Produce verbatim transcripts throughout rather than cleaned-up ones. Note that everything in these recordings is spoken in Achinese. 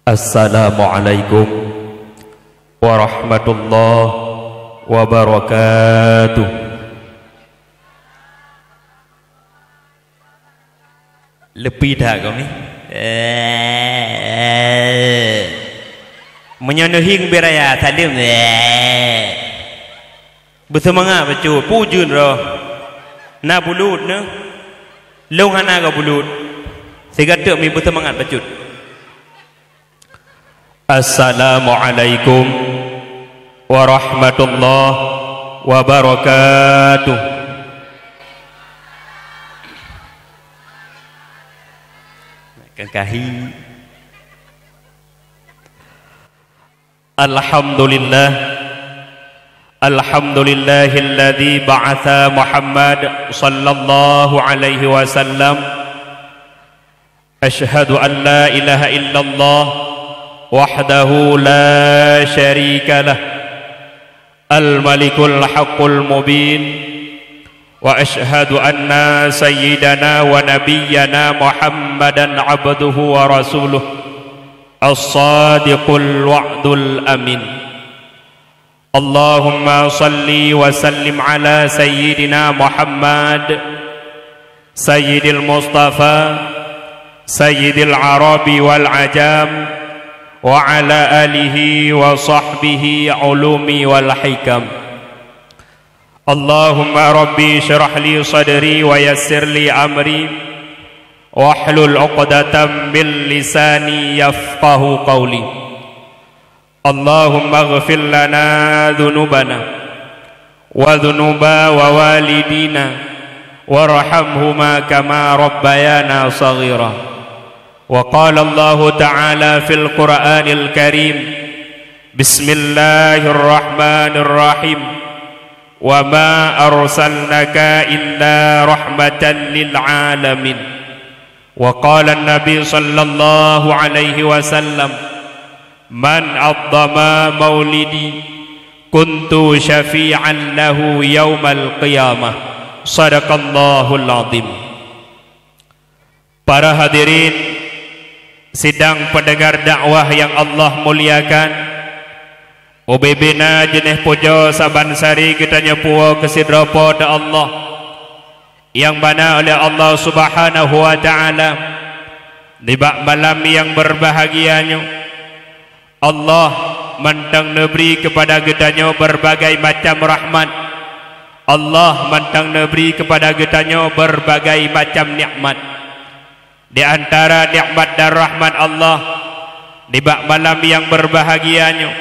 Assalamualaikum warahmatullahi wabarakatuh. Leupie that kami. Meunyoe neuhieng biraya saleuem. Beuseumangat bacut, peue ujeuen roh. Na bulut neuh. Lôn hana ka bulut. Sigateuk mi beuseumangat bacut. Assalamualaikum warahmatullahi wabarakatuh. Kan kahi. Alhamdulillah. Alhamdulillahilladzi ba'atsa Muhammad sallallahu alaihi wasallam. Asyhadu an la ilaha illallah wahdahu la syarika lah. Al-Malikul Haqqul Mubin. Wa asyhadu anna sayyidana wa nabiyyana Muhammadan abduhu wa rasuluh. As-Sadiqul Wa'dul Amin. Allahumma salli wa sallim ala sayyidina Muhammad, sayyidil Mustafa, sayyidil Arabi wal Ajam, wa ala alihi wa sahbihi ulumi wal hikam. Allahumma rabbi syrah li sadri wa yassir li amri, wahlul uqdatam min lisani yafqahu qawli. Allahumma ighfir lana dzunubana wa dzunuba wa walidina warhamhuma kama rabbayana shaghira. Wa qala Allahu ta'ala fil Qur'anil Karim, bismillahirrahmanirrahim. Wa ma arsalnaka illa rahmatan lil alamin. Wa qala Nabi sallallahu alaihi wasallam, "Man 'azzama maulidi, kuntu syafi'an lahu yaumal qiyamah." Sadaqallahul azim. Para hadirin sidang pendengar dakwah yang Allah muliakan, ubé-bé na jeuneh pujoe saban sari geutanyoe puwoe keu sidroe Po teu Allah, nyang mana oleh Allah Subhanahu wa Ta'ala nibak malam nyang berbahagia nyoe. Allah mantong neubri keupada geutanyoe berbagai macam rahmat. Allah mantong neubri keupada geutanyoe berbagai macam nikmat. Di antara nikmat dan rahmat Allah nibak malam nyang berbahagia nyoe,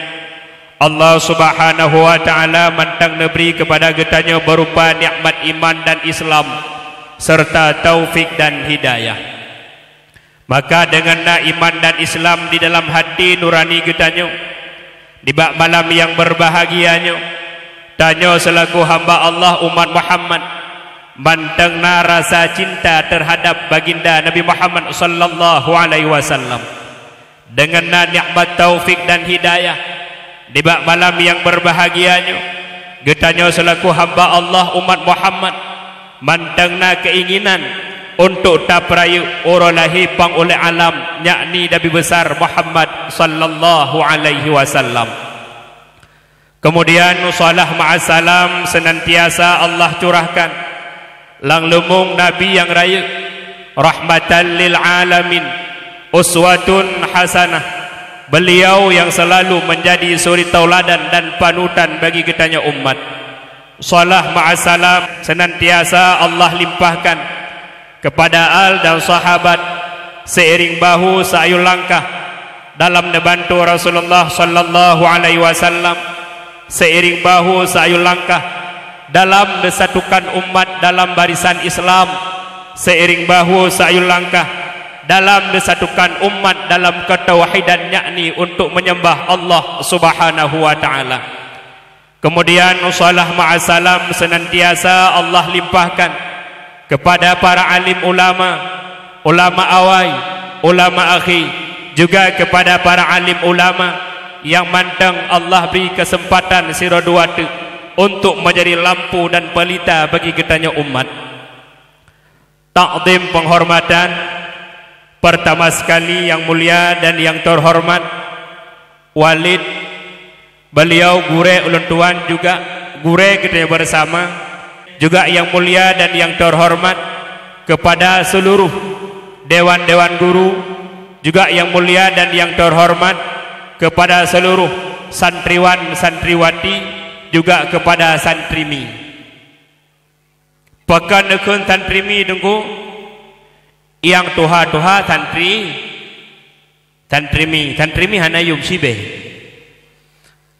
Allah Subhanahu wa Ta'ala mantong neubri keupada geutanyoe berupa nikmat iman dan Islam serta taufik dan hidayah. Maka deungon na iman dan Islam di dalam hati nurani geutanyoe, nibak malam nyang berbahagia nyoe, tanyoe seulaku hamba Allah umat Muhammad mantong na rasa cinta terhadap Baginda Nabi Muhammad sallallahu alaihi wasallam. Deungon na nikmat taufik dan hidayah, nibak malam nyang berbahagia nyoe, geutanyoe seulaku hamba Allah umat Muhammad mantong na keinginan untuk tapeurayeuk uroe lahé Panghulée Alam, yakni Nabi Besar Muhammad sallallahu alaihi wasallam. Kemudian, salah ma'as salam senantiasa Allah curahkan lam leumong Nabi nyang rayeuk, rahmatan lil alamin, uswatun hasanah. Beliau yang selalu menjadi suri tauladan dan panutan bagi geutanyoe umat. Salah ma'as salam senantiasa Allah limpahkan kepada al dan sahabat, seiring bahu seayun langkah dalam neubantu Rasulullah sallallahu alaihi wasallam, seiring bahu seayun langkah dalam neusatukan umat dalam barisan Islam, seiring bahu seayun langkah dalam neusatukan umat dalam keutauhidan, yakni untuk menyembah Allah Subhanahu wa Ta'ala. Kemudian, salah ma'as salam senantiasa Allah limpahkan kepada para alim ulama, ulama awai, ulama akhé, juga kepada para alim ulama nyang mantong Allah bri keuseumpatan sidroe dua teuk untuk menjadi lampu dan pelita bagi geutanyoe umat. Takdim penghormatan Pertama sekali, yang mulia dan yang terhormat Walid, beliau gurée ulôn tuan juga gurée geutanyoe bersama, juga yang mulia dan yang terhormat kepada seluruh dewan-dewan guru, juga yang mulia dan yang terhormat kepada seluruh santriwan santriwati, juga kepada santri mi. Pakon neukheun santri mi, Teungku? Nyang tuha-tuha santri, santri mi, santri mi hana yum sibée.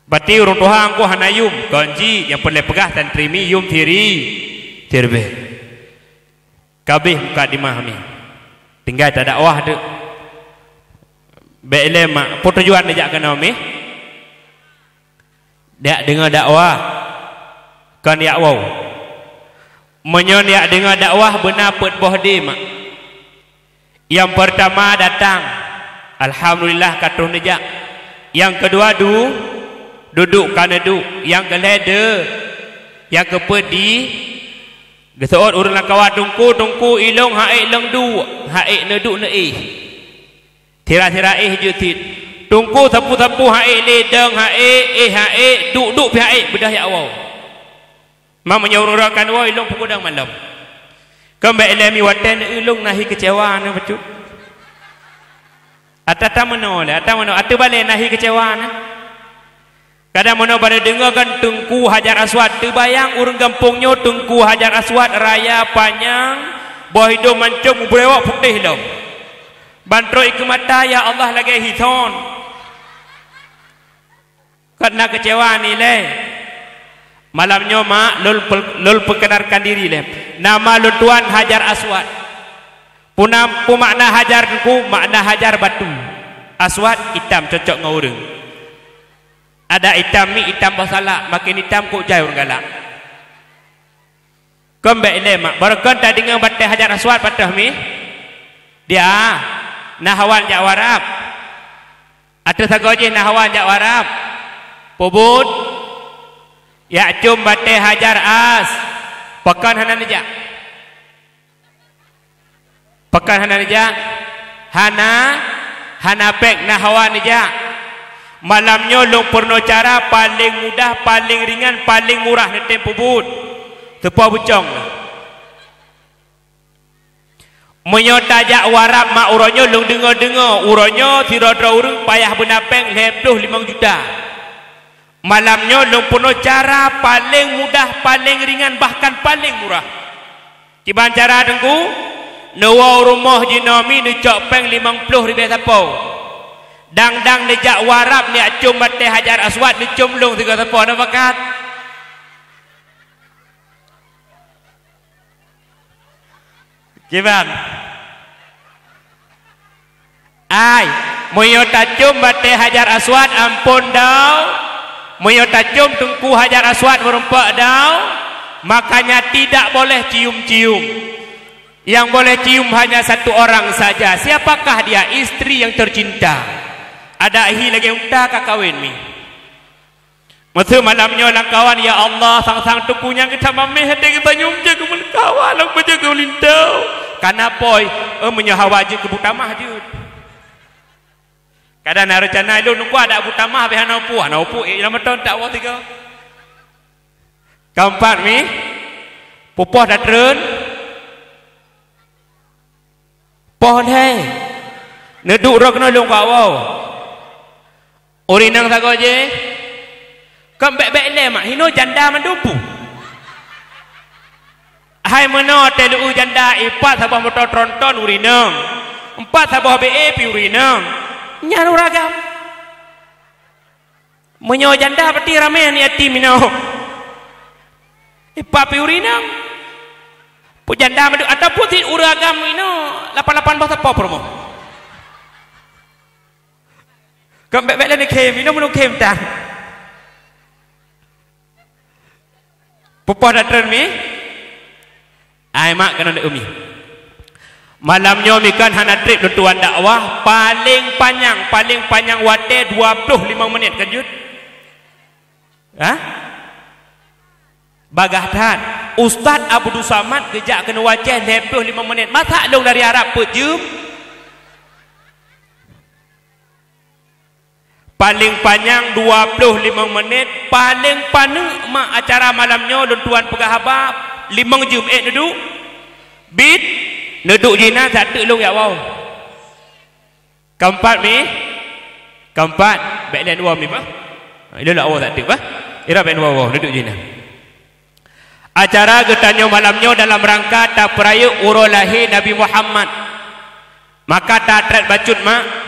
Berarti ureuëng tuha Teungku hana yum, kon jih nyang peureulée peugah santri mi yum siri, siribée. Ka abéh mukadimah mi. Tinggai tadakwah teuk. Bék ilée mak, peue tujuan neujak keunoe mi? Dak deungoe dakwah, kon yak woe. Meunyoe yak deungoe dakwah beuna peuet boh dé mak. Nyang peurtama datang, alhamdulillah ka troh neujak. Nyang keudua du, dudoe ka neuduek. Nyang keulhée deuh, nyang keupeuet di. Geuseuôt ureuëng lam kawan, "Teungku, Teungku, ilong haék lông duek, haék neuduek neuéh." Sira-sira éh jeuet cit. "Teungku, sapeue-sapeue haék lé dong haék, éh haék, duek-duek pih haék, beudôh yak woe." Ma meunyoe ureuëng rakan woe, ilong pukul dong malam. Keumbék ilée mi watée neu ilong nahi keucewa na bacut. Ata tameunoe lé, ata meunoe, ateueh balée nahi keucewa na. Kadang meunoe bada deungoe kan Teungku Hajar Aswad, teubayang ureuëng gampông nyoe Teungku Hajar Aswad raya panyang, boh idong mancom, mubrewok putéh lom. Ban trok ikeue mata, ya Allah, lagée hithon. Kon na keucewa nilée. Malam nyoe mak, lôn pe-, lôn peukenalkan diri lé. Nama lôn tuan Hajar Aswad. Puna-, peue makna hajar Teungku? Makna hajar batu. Aswad itam cocok ngon ureuëng. Ada itam mi, itam boh salak, makin itam kok jai ureuëng galak. Keumbék ilée mak, barokon tadeungoe batée Hajar Aswad patéh mi? Dia, na hawan jak warab. Ateueh sagoe jih na hawan jak warab. Peubuet, yak com batée Hajar As. Pakon hana neujak? Pakon hana neujak? Hana, hana pék, na hawa neujak. Malam nyoe lôn peurunoe cara paleng mudah, paleng ringan, paleng murah neutem peubuet. Teupoh bucong. Meunyoe tajak warab mak uroe nyoe lôn deungoe-deungoe, uroe nyoe sidroe-droe ureuëng payah beuna péng lhée ploh limong juta. Malam nyoe lôn peurunoe cara paleng mudah, paleng ringan, bahkan paleng murah. Kiban cara Teungku, neuwoe u rumoh jinoe mi neucok péng limong ploh ribée sapo. Dang-dang neujak warab neujak com batée Hajar Aswad neucom lôn sigoe sapo, na pakat? Kiban? Ai, meunyoe tacom batée Hajar Aswad, ampon dau. Meunyoe tacom Teungku Hajar Aswad meurumpok dau, makanya tidak boleh cium-cium. Yang boleh cium hanya satu orang saja. Siapakah dia? Istri yang tercinta. Ada hi lagée unta ka kawen mi. Masa malam nyoe lam kawan, ya Allah, sang-sang Teungku nyang geutamah meh até geutanyong jeuet keu meuleukawa, lom beujeuet keu lintau. Kana poi, eh, meunyoe hawa jeuet keu butamah jeuet. Kadang na reuncana lôn nunggu ada butamah, habéh hana upu, hana upu, eh, lam meuton tak woe tiga. Keempat mi, pupoh datreun, poh lhée, neuduek rot keunoe lôn ka woe. Ureuëng inong sagoe jih, kon bék-bék lé mak, hinoe janda mandum pu. Hai meunoe tée leu janda, ipat saboh moto tronton ureuëng inong, empat saboh B E pih ureuëng inong. Nyan ureuëng agam. Meunyoe janda peuti ramé aneuk yatim inoe. Ipat pih ureuëng inong. Peue janda mandum, ataupun cit ureuëng agam inoe, lapan-lapan boh sapo peurumoh. Kon bék-bék lé neukhém, inoe meuneukhém tan. Pupoh datreun mi? Ai mak keunoe umi. Malam nyoe mi kan hana treb lôn tuan dakwah, paleng panyang, paleng panyang watée dua ploh limong menit kan jeuet. Hah? Bagah that. Ustaz Abdul Samad geujak keunoe u Aceh lhée ploh limong menit. Masa lôn dari Arab peuet jeuem? Paleng panyang dua ploh limong menit, paleng paneuk mak acara malam nyoe lôn tuan peugah haba, limong jeuem ék neuduek. Bit, neuduek jih na, sateuk lôn jak woe. Keumpat mi? Keumpat, bèk lé dua mi bah. Ilôn lôn woe sateuk bah. Ira bèk dua woe, neuduek jih na. Acara geutanyoe malam nyoe dalam rangka tapeurayeuk uroe lahé Nabi Muhammad. Maka ta trép bacut mak.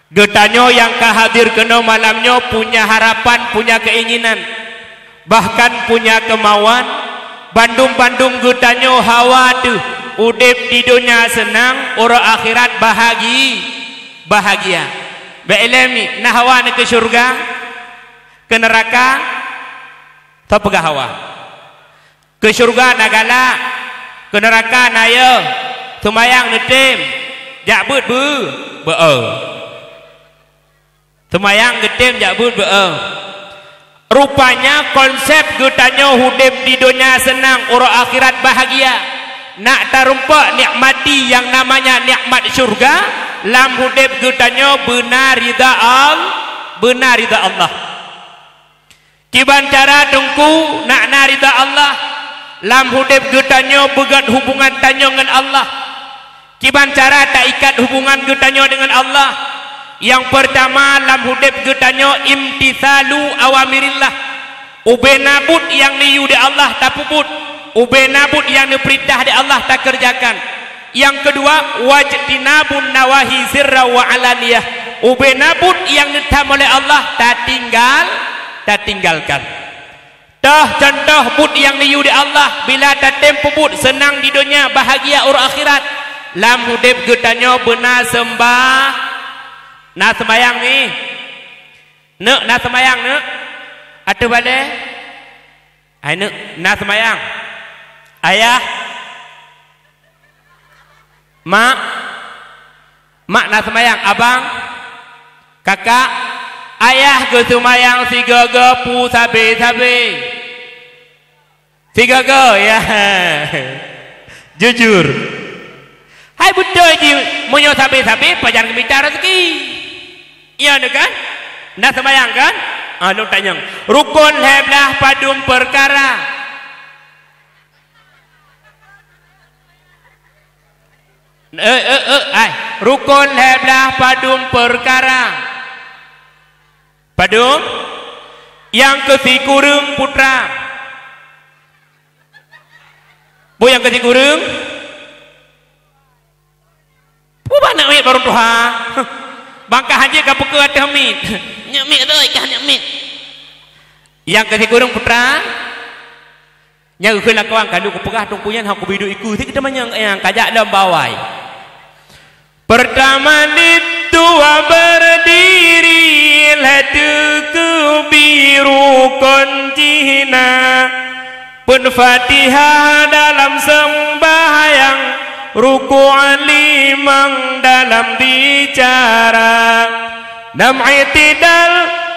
Geutanyoe nyang ka hadir keunoe malam nyoe punya harapan, punya keinginan, bahkan punya keumauan, bandum-bandum geutanyoe hawa teuh udeb di donya seunang, uroe akhirat bahagi-, bahagia. Bèk ilèe mi, na hawa neuh keu syeuruga, keu neuraka? Soe peugah hawa? Keu syeuruga na galak, keu neuraka na yôh. Seumayang neutem, jak beuet beu-, beu-, seumayang geutem jak beuet beu-, rupanya konsep geutanyoe udeb di donya seunang, uroe akhirat bahagia. Nak tarumpok nikmati nyang namanya nikmat syeuruga, lam udeb geutanyoe beuna ridha Al-, beuna ridha Allah. Kiban cara Teungku nak na ridha Allah, lam udeb geutanyoe beugét hubungan tanyoe ngon Allah? Kiban cara taikat hubungan geutanyoe deungon Allah? Nyang peurtama, lam udeb geutanyoe imtitsalu awamirillah. Ubena buet nyang neuyue di Allah tapeubuet, ubena buet nyang neupeurintah di Allah takeureujakan. Nyang keudua, wajtinabun nawahi sirra wa alaniyah. Ubena buet nyang neutham oleh Allah tatinggal, tatinggalkan. Toh contoh buet nyang neuyue di Allah, bila tatem peubuet seunang di donya, bahagia uroe akhirat. Lam udeb geutanyoe beuna seumbah-, na seumayang mi? Neuk na seumayang neuk? Ateueh balèe? Hai neuk na seumayang? Ayah? Mak? Mak na seumayang? Abang? Kakak? Ayah geuseumayang sigoe-goe peue sabe-sabe? Sigoe-goe, ya. Jujur. Hai beutôi jih, meunyoe sabe-sabe pajan geumita raseuki. Iya neuh kan? Na seumayang kan? Ah, lôn tanyong. Rukon lhèe blah padum peukara? Eh, eh, eh, ai. Rukon lhèe blah padum peukara? Padum? Nyang keusikureueng putra. Peue nyang keusikureueng? Peue bah aneuk miet barô tuha? Bangka hanjeuet ka peukeue ateueh miet. Nyak miet doi kah nyak miet. Nyang keusikureueng putra? Nyang geukheun lakoe, ka lheueh kupeugah teungku nyan hana kubiduek ikeue, sit teuma nyang, nyang ka jak lom bawai. Pertama di dua berdiri, lhèe teuh keubiru kon jih na. Peuet Fatihah dalam seumbahyang, ruku' limong dalam bicara. Nam i'tidal,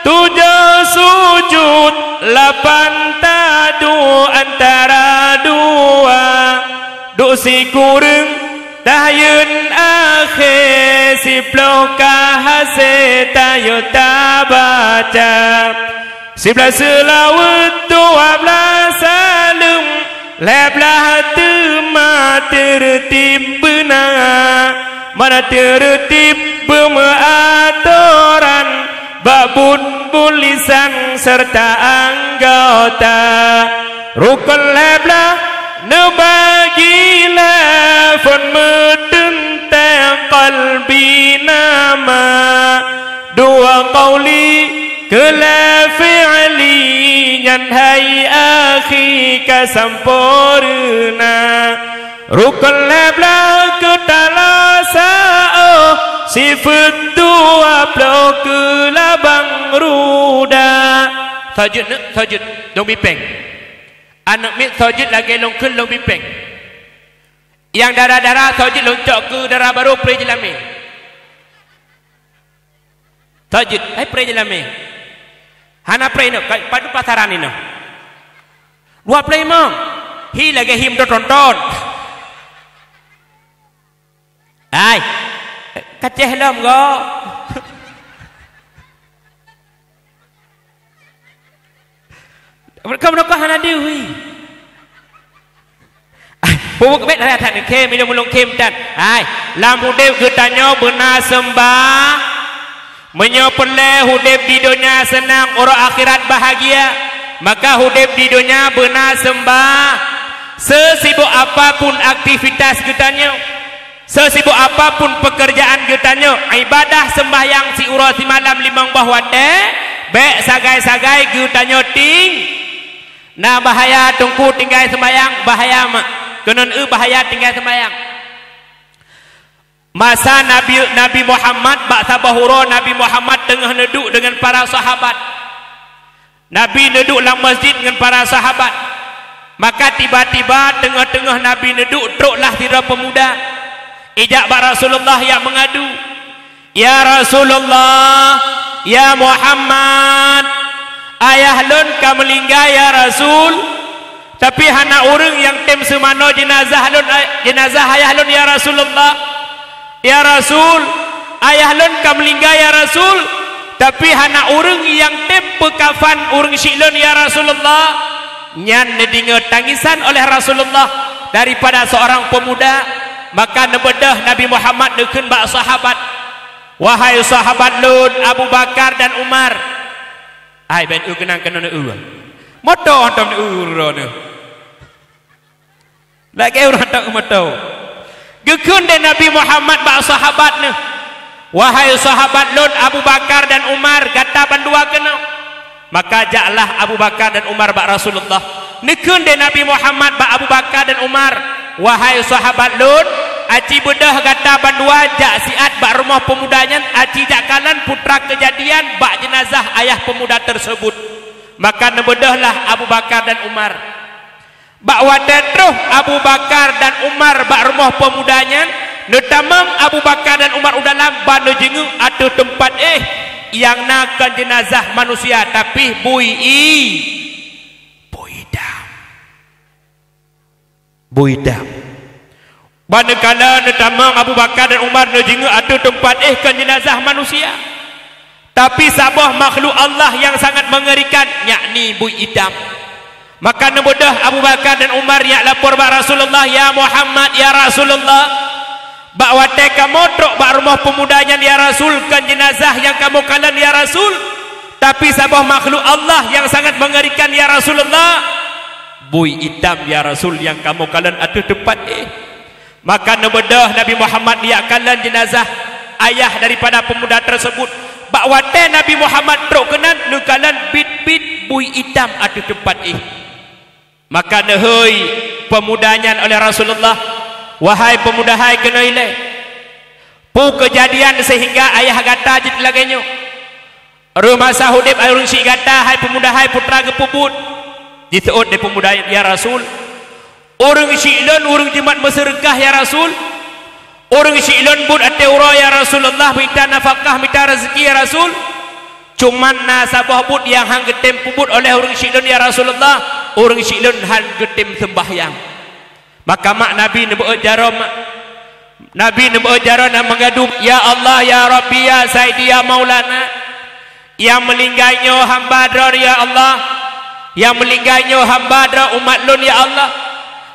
tujoh sujud, lapan taduek antara dua. Duek sikureueng tahiyeuen akhé, siploh ka hasé tayue tabaca. Siblaih seulaweuet, dua blaih saleuem, lhèe blaih teuma teureutib beuna. Mana teureutib beumeuatoran, bak buet-buet lisan seureuta anggota. Rukon lhèe blaih neubagi lhèe, phon meuteuntèe qalbi nama. Dua qauli keu lhèe fi'li, nyan hai akhi ka sampoereuna. Rukon lhèe blaih keu talasa, oh, sifeuet dua ploh keu labang ruda. Sujud neuk, sujud, lôn bipéng. Aneuk miet sujud lagèe lôn kheun, lôn bipéng. Nyang dara-dara sujud lôn cok keu dara barô pré jeulamé. Sujud, hai pré jeulamé. Hana pré inoe, ka-, padum pasaran inoe. Dua ploh limong. Hi lagèe hi meuton-tonton. Hai. Kacéh lom go. Ka meunokah hana deui. Peubuet bèk that-that khém, ilôn mulông khém that. Hai, lam udép geutanyoe beuna seumbah. Meunyoe peureulèe udép di donya seunang, uroe akhirat bahagia, maka udép di donya beuna seumbah. Seusibok apapun aktivitas geutanyoe, seusibok apapun peukeurjaan geutanyoe, ibadah seumbahyang siuroe simalam limong boh watèe, bèk sagai-sagai geutanyoe ting-, Na bahaya teungku tinggai seumbahyang, bahaya mak. Keuneuk eu bahaya tinggai seumbahyang. Masa Nabi, Nabi Muhammad bak saboh uroe Nabi Muhammad teungoh neuduek deungon para sahabat. Nabi neuduek lam masjid ngon para sahabat. Maka tiba-tiba teungoh-teungoh Nabi neuduek troklah sidroe peumuda. Ijak bak Rasulullah jak meungadu. "Ya Rasulullah, ya Muhammad, ayah lôn ka meulinggai ya Rasul, tapi hana ureuëng nyang tem seumanoe jeunazah lôn, jenazah ayah lôn ya Rasulullah. Ya Rasul, ayah lôn ka meulinggai ya Rasul, tapi hana ureuëng nyang tem peukafan ureuëng syiek lôn ya Rasulullah." Nyan neudeungoe tangisan oleh Rasulullah daripada seorang peumuda. Maka neubeudôh Nabi Muhammad neukheun bak sahabat, "Wahai sahabat lôn Abu Bakar dan Umar." Ai, bèk eu keunong keunoe eu. Moto hantom eu uroe nyoe. Lagèe ureuëng hantom eu moto. Geukheun lé Nabi Muhammad bak sahabat neuh, "Wahai sahabat lôn Abu Bakar dan Umar, gata bandua keunoe." Maka jaklah Abu Bakar dan Umar bak Rasulullah. Neukheun lé Nabi Muhammad bak Abu Bakar dan Umar, "Wahai sahabat lôn, aci beudôh gata bandua jak siat bak rumoh peumuda nyan, aci jak kalon putra keujadian bak jeunazah ayah peumuda teurseubut." Maka neubeudôhlah Abu Bakar dan Umar. Bak watèe troh Abu Bakar dan Umar bak rumoh peumuda nyan, neutamong Abu Bakar dan Umar u dalam ban neujeungeuk ateueh teumpat éh nyang na kon jeunazah manusia, tapi bui i-, bui itam. Bui itam. Ban neukalon neutamong Abu Bakar dan Umar neujeungeuk ateueh teumpat éh kon jeunazah manusia. Tapi saboh makhluk Allah nyang sangat meungerikan, yakni bui itam. Maka neubeudôh Abu Bakar dan Umar jak lapor bak Rasulullah, "Ya Muhammad, ya Rasulullah, bak watèe kamoe trok bak rumoh peumuda nyan, ya Rasul, kon jeunazah nyang kamoe kalon, ya Rasul, tapi saboh makhluk Allah nyang sangat meungerikan, ya Rasulullah, bui itam, ya Rasul, nyang kamoe kalon ateueh teumpat éh." Maka neubeudôh Nabi Muhammad jak kalon jeunazah ayah daripada peumuda teurseubut. Bak watèe Nabi Muhammad trok keunan, neukalon biet-biet bui itam ateueh teumpat éh. Maka neuhôi peumuda nyan oleh Rasulullah, "Wahai peumuda hai," keunoe ilèe, "peue keujadian seuhingga ayah gata jeuet lagèe nyoe?" "Rhot masa udép ureuëng syiek gata, hai peumuda hai, peue teuma geupeubuet?" Jiseuôt lé peumuda, "Ya Rasul, ureuëng syiek lôn ureuëng jimat meuseudeukah, ya Rasul. Ureuëng syiek lôn buet até uroe, ya Rasulullah, mita nafakah, mita raseuki, ya Rasul. Cuman na saboh buet nyang han geutem peubuet oleh ureuëng syiek lôn, ya Rasulullah. Ureuëng syiek lôn han geutem seumbahyang." Maka mak Nabi neubeuôt jaroe, mak. Nabi neubeuôt jaroe na meugadu, "Ya Allah, ya Rabbi, ya Saidi, ya Maulana. Nyang meulinggai nyoe hamba Droe, ya Allah. Nyang meulinggai nyoe hamba Droe, umat lôn, ya Allah.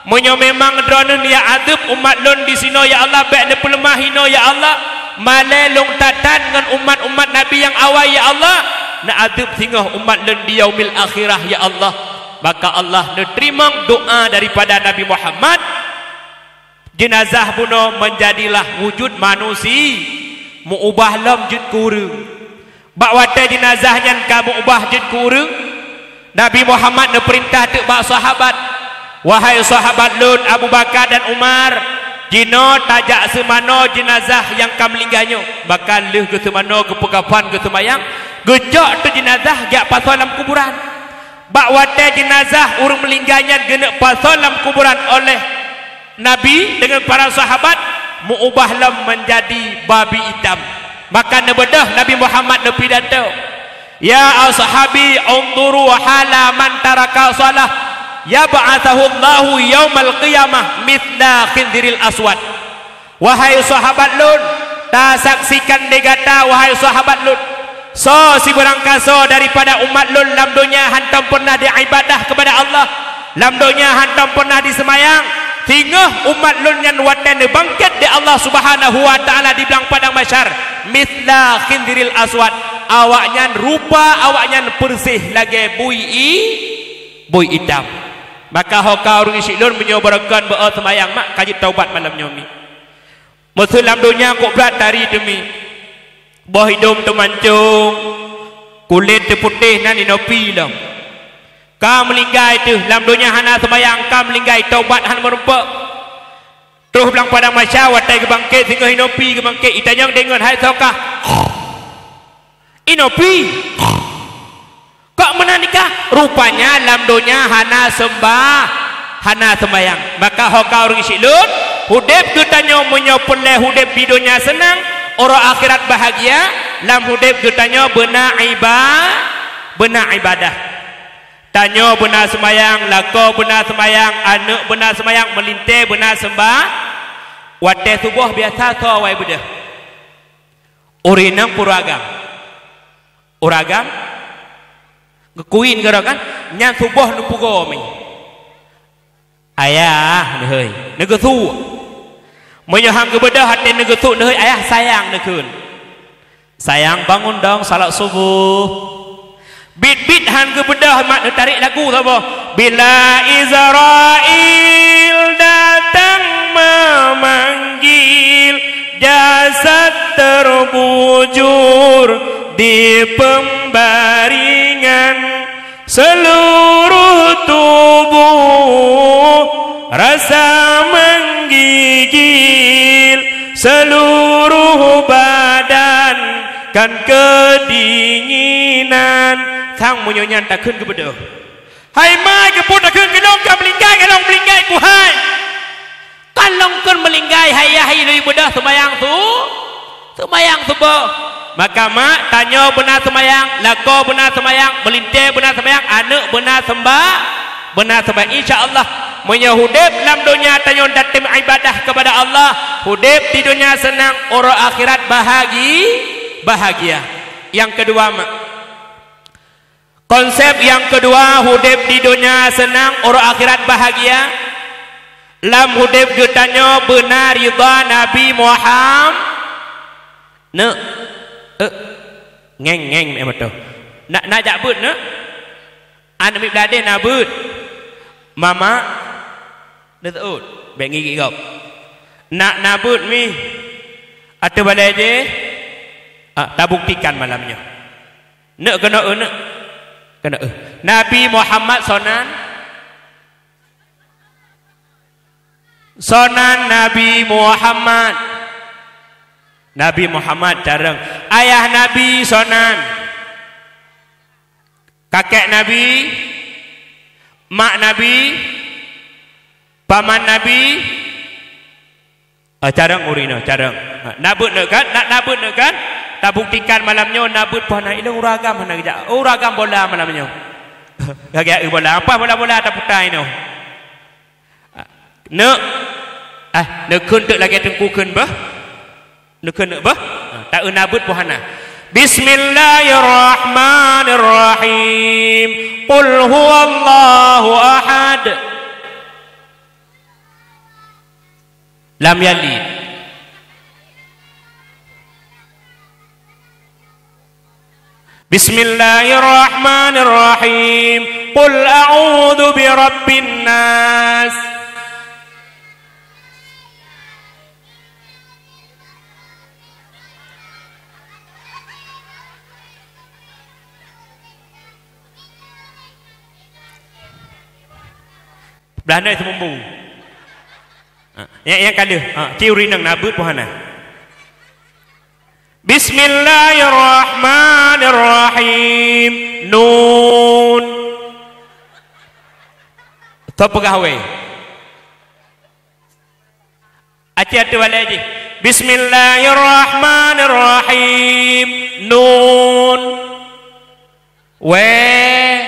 Meunyoe memang Droeneuh neujak adeueb umat lôn disinoe, ya Allah, bèk neupeuleumah inoe, ya Allah. Malèe lôn that-that ngon umat-umat Nabi nyang awai, ya Allah. Neuadeueb singoh umat lôn di yaumil akhirah, ya Allah." Maka Allah neuteurimong doa daripada Nabi Muhammad. Jeunazah bunoe meunjadilah wujud manusi, meuubah lom jeuet keu ureuëng. Bak watèe jeunazah nyan ka meuubah jeuet keu ureuëng, Nabi Muhammad neupeurintah teuk bak sahabat, "Wahai sahabat lôn Abu Bakar dan Umar, jinoe tajak seumanoe jeunazah nyang ka meulinggai nyoe." Maka lheueh geuseumanoe, geupeukafan, geuseumayang, geucok teuk jeunazah jak pasoe lam kuburan. Bak watèe jeunazah ureuëng meulinggai nyan geuneuk pasoe lam kuburan oleh Nabi deungon para sahabat, meuubah lom meunjadi babi itam. Maka neubeudôh Nabi Muhammad neupidato, "Ya ashabi, unzuru hala man taraka shalah, yab'atsuhullahu yaumal qiyamah mitsla khinziril aswad." Wahai sahabat lôn, tasaksikan lé gata, wahai sahabat lôn, Soe sibeurangkasoe daripada umat lôn lam donya hantom peurnah diibadah keupada Allah, lam donya hantom peurnah diseumayang, singoh umat lôn nyan watée neubangkét lé Allah Subhanahu wa Ta'ala di blang padang mahsyar, mitsla khinziril aswad, awaknyan rupa awaknyan peureuseh lagée bui i-, bui itam. Maka ho ka ureuëng syiek lôn, meunyoe barokon beu-o seumayang mak, ka jeuet taubat malam nyoe mi. Meuseu lam donya kok brat tari teumi. Boh idong teumancong, kulét teuputéh nan inopi lom. Ka meulinggai teuh, lam donya hana seumayang, ka meulinggai, taubat hana meurumpok. Troh blang padang mahsyar watée geubangkét, singoh inopi geubangkét, itanyong deungon hai soe kah. Inopi. Kok meunan nikah? Rupanya lam donya hana seumbah, hana seumayang. Maka ho ka ureuëng syiek lôn, udeb geutanyoe meunyoe peureulée udeb di donya seunang, uroe akhirat bahagia, lam udeb geutanyoe beuna iba-, beuna ibadah. Tanyoe beuna seumayang, lakoe beuna seumayang, aneuëk beuna seumayang, meulintée beuna seumbah. Watée suboh biasa soe awai beudôh. Ureuëng inong peue ureuëng agam. Ureuëng agam, geukuyin keudroe kan, nyan suboh neupeugoe mi. Ayah, neuhôi, neugeusu. Meunyoe han geubeudôh até neugeusu neuhôi, ayah sayang neukheun. Sayang, bangun dong, salat suboh. Bit-bit han geubeudôh mak neutarek lagu saboh. Bila Israel datang memanggil, jasad terbujur di pembaringan, seluruh tubuh rasa menggigil, seluruh badan kan kedinginan. Sang meunyoe nyan takheun geubeudôh. Hai mai, keupeue takheun keu lôn ka meulinggai, keu lôn meulinggai keuhai. Kan lôn kheun meulinggai, hai yah, hai lôn beudôh seumayang su-, seumayang suboh. Maka mak, tanyoe beuna seumayang, lakoe beuna seumayang, meulintée beuna seumayang, aneuëk beuna seumba-, beuna seumayang. Insya Allah, meunyoe udeb lam donya tanyoe tatem ibadah keupada Allah, udeb di donya seunang, uroe akhirat bahagi-, bahagia. Nyang keudua mak, konsep nyang keudua, udeb di donya seunang, uroe akhirat bahagia. Lam udeb geutanyoe beuna ridha Nabi Muham-, neuk, eh, ngeng-ngeng meutoh. Nak, nak jak beuet neuk? Aneuëk miet bladeh na beuet. Mama, neuseuôt, bék ngigik gob. Nak na beuet mi? Ateueh balée jih? Ah, tabuktikan malam nyoe. Neuk keunoe, neuk. Keunoe. Nabi Muhammad soe nan? Soe nan Nabi Muhammad? Nabi Muhammad carong. Ayah Nabi soe nan? Kakek Nabi? Mak Nabi? Paman Nabi? Ah, carong ureuëng nyoe, carong. Ah, na beuet neuk kan? Na, na beuet neuk kan? Tabuktikan malam nyoe na beuet poh na ilong ureuëng agam hana geujak. Oh, ureuëng agam bola malam nyoe. Gagak bola. Apa bola-bola taputai nyoe? Ah, neuk. Ah, neukheun teuk lagée teungku kheun beuh. Neukheun neuk beuh. Ah, ta-eu na beuet poh hana. Bismillahirrahmanirrahim. Qul huwallahu ahad. Lam yalid. Bismillahirrahmanirrahim. Qul a'udzu birabbin nas. Blah nyoe seumumbu. Ha, nyang, nyang ka lheueh. Ha, ci ureuëng inong na beuet poh hana. Bismillahirrahmanirrahim. Nun. Soe peugah wée? Aci ateueh balée jih. Bismillahirrahmanirrahim. Nun. Wée.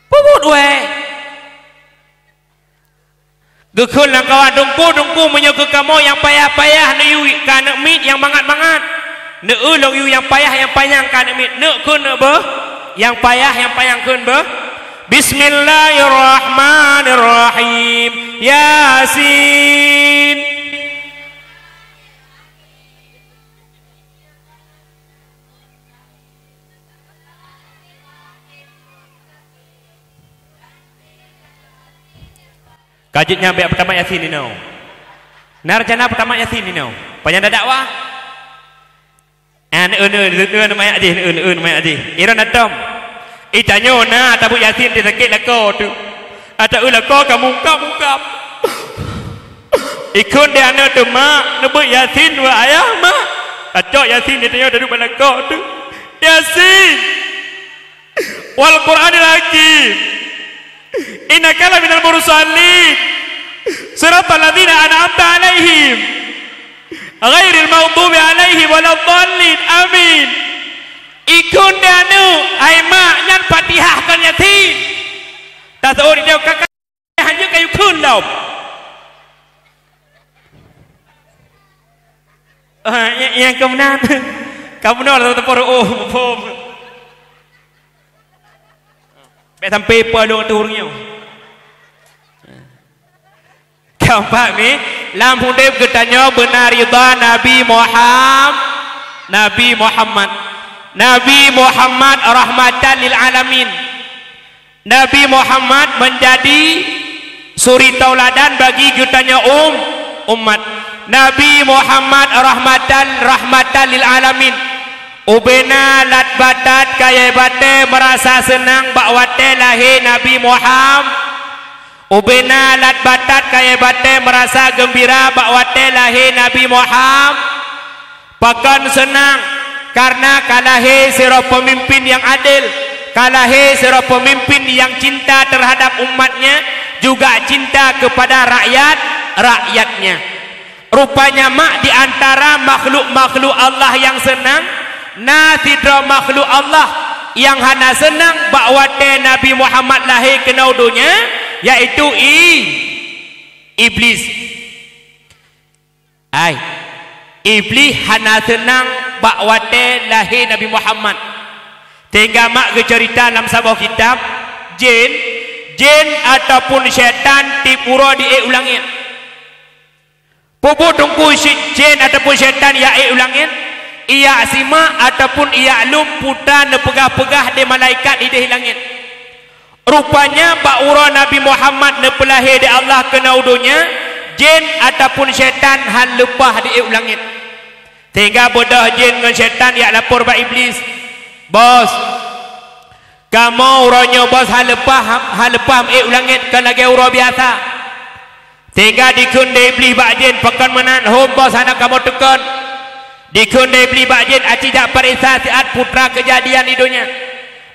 Peubuet wée. Geukheun lam kawan, "Teungku, Teungku, meunyoe keu kamoe nyang payah-payah neuyue, keu aneuëk miet nyang mangat-mangat." Neu-eu lôn yue nyang payah nyang panyang ka aneuk miet. Neuk kheun neuk beuh. Nyang payah nyang panyang kheun beuh. Bismillahirrahmanirrahim. Yasin. Ka jeuet nyan bèk peutamah Yasin inoe. Na rencana peutamah Yasin inoe. Panyang dadak wah. Ah, neu-eu, neu-eu, neu-eu, neu-eu, neu-eu, neu-eu, neu-eu, neu-eu. Iron atom. Itanyoe na tabeuet Yasin di sakét lakoe teuh. Ata eu lakoe ka mungkab-mungkab. Ikheun di aneuk teuh, "Mak, neubeuet Yasin wahai ayah, Mak." Tacok Yasin di tanyoe taduek bak lakoe teuh. Yasin. Wal Qur'anil Hakim. Innaka laminal mursalin. Siratal ladzina an'amta 'alaihim. Ghairil maghdubi 'alaihim waladdallin. Amin. Ikheun di aneuk, "Hai mak, nyan Fatihah kon Yasin." Taseuôt di kakak. Hanjeuet kayue kheun lom. Ah, nyang, nyang keumeunang. Kamoe nyoe lam teupeu reuôh, muphom. Bèk sampai peue lôn ateueh ureueng nyoe. Keumpat mi, lam udép geutanyoe beuna ridha Nabi Muham-, Nabi Muhammad. Nabi Muhammad rahmatan lil alamin. Nabi Muhammad menjadi suri tauladan bagi geutanyoe um-, umat. Nabi Muhammad rahmatan, rahmatan lil alamin. Ubena lat batat kayèe batèe meurasa seunang bak watèe lahé Nabi Muham-, ubena lat batat kayèe batèe meurasa geumbira bak watèe lahé Nabi Muham-, Pakon seunang, kareuna ka lahé sidroe peumimpin nyang adil, ka lahé sidroe peumimpin nyang cinta teuhadap umat-Nya, juga cinta keupada rakyat-rakyat-Nya. Rupanya mak di antara makhluk-makhluk Allah nyang seunang, na sidroe makhluk Allah nyang hana seunang bak watèe Nabi Muhammad lahé keunoe donya, yaitu i-, Iblis. Ai, Iblih hana seunang bak watèe lahé Nabi Muhammad. Sehingga mak geuceurita lam saboh kitab, jén, jén ataupun syètan tiep uroe di ék u langèt. Peue buet teungku si-, jén ataupun syètan jak ék u langèt? Ijak simak ataupun ijak lom peue ta neupeugah-peugah lé malaikat idéh langèt. Rupanya bak uroe Nabi Muhammad neupeulahé di Allah keunoe u donya, jén ataupun syètan han leupah di ék u langèt. Sehingga beudôh jén ngon syètan jak lapor bak Iblih, "Bos, kamoe uroe nyoe bos han leupah, han leupah ék u langèt kon lagèe uroe biasa." Sehingga dikheun lé Iblih bak jén, "Pakon meunan, hom bos hana kamoe teukon?" Dikheun lé Iblih bak jén, "Aci jak pareksa siat peue ta keujadian di donya."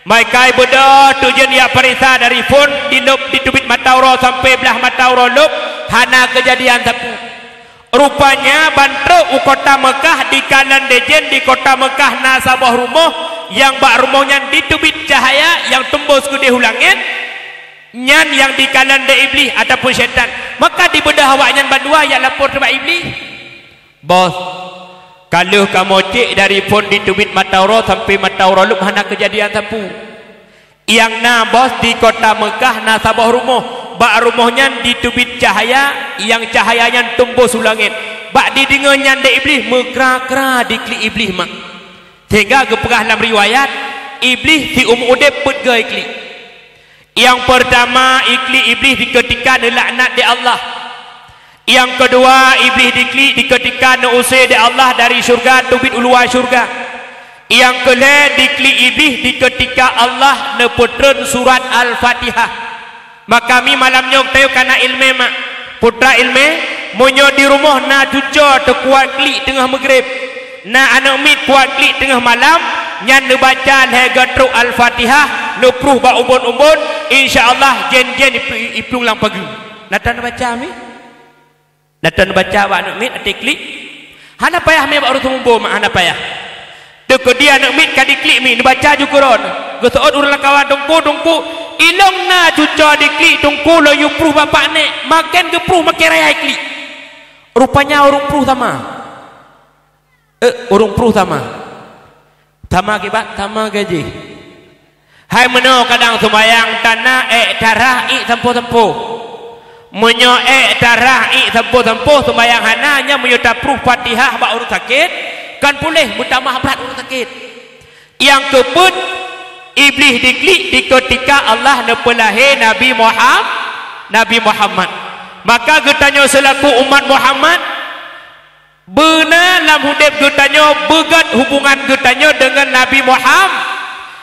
Meukai beudôh teuk jén jak pareksa dari phon di lôb di teubiet mata uroe sampoe blah mata uroe lôb, hana keujadian sapeue. Rupanya ban trôk u kota Meukah dikalon lé jén di kota Meukah na saboh rumoh nyang bak rumoh nyan di teubiet cahya nyang teumbôh keudéh u langèt. Nyan nyang dikalon lé Iblih ataupun syètan. Maka dibeudôh awaknyan bandua jak lapor teuk bak Iblih, "Bos, ka lheueh kamoe cék dari phon di teubiet mata uroe sampoe mata uroe lôb hana keujadian sapeue. Nyang na bos di kota Meukah na saboh rumoh, bak rumoh nyan di teubiet cahya, nyang cahya nyan teumbôh u langèt." Bak dideungö nyan lé Iblih meukra-kra di klik Iblih mak. Sehingga geupeugah lam riwayat, Iblih siumu udép peuet goe klik. Nyang peurtama, iklik Iblih dikeutika neulaknat lé Allah. Nyang keudua, Iblih diklik dikeutika neuusé lé Allah dari syeuruga teubiet u luwa syeuruga. Nyang keulhèe, diklik Iblih dikeutika Allah neupeutrön surat Al-Fatihah. Maka mi malam nyoe teuh kana ileumèe mak. Peue ta ileumèe, meunyoe di rumoh na cucoe teukuat klik teungoh meugreb, na aneuk miet kuat klik teungoh malam, nyan neubaca lhèe goe trôk Al-Fatihah, neupruh bak ubon-ubon, insya Allah jén-jén iplu-, iplueng lam pageue. Na tan neubaca mi? Na tan neubaca bak aneuk miet até klik? Hana payah mi bak ureueng seumeubô mak, hana payah. Teukeudi aneuk miet ka diklik mi, neubaca ju keudroe. Geuseuôt ureueng lam kawan, "Teungku, Teungku, ilôn na cucoe diklik, Teungku, lôn yue pruh bapak nèk." Maken geupruh maken raya iklik. Rupanya ureueng pruh sama. Eh, ureuëng pruh sama. Sama kiban, sama gaji. Hai meunoe kadang seumayang tana ék tarah ék sampoh-sampoh. Meunyoe ék tarah ék sampoh-sampoh seumayang hana, nyan meunyoe tapruh Fatihah bak ureuëng sakét, kan puléh meutamah brat ureuëng sakét. Nyang keupeuet, Iblih diklik diketika Allah neupeulahé Nabi Muham-, Nabi Muhammad. Maka geutanyoe seulaku umat Muhammad, beuna lam udeb geutanyoe beugét hubungan geutanyoe deungon Nabi Muham-,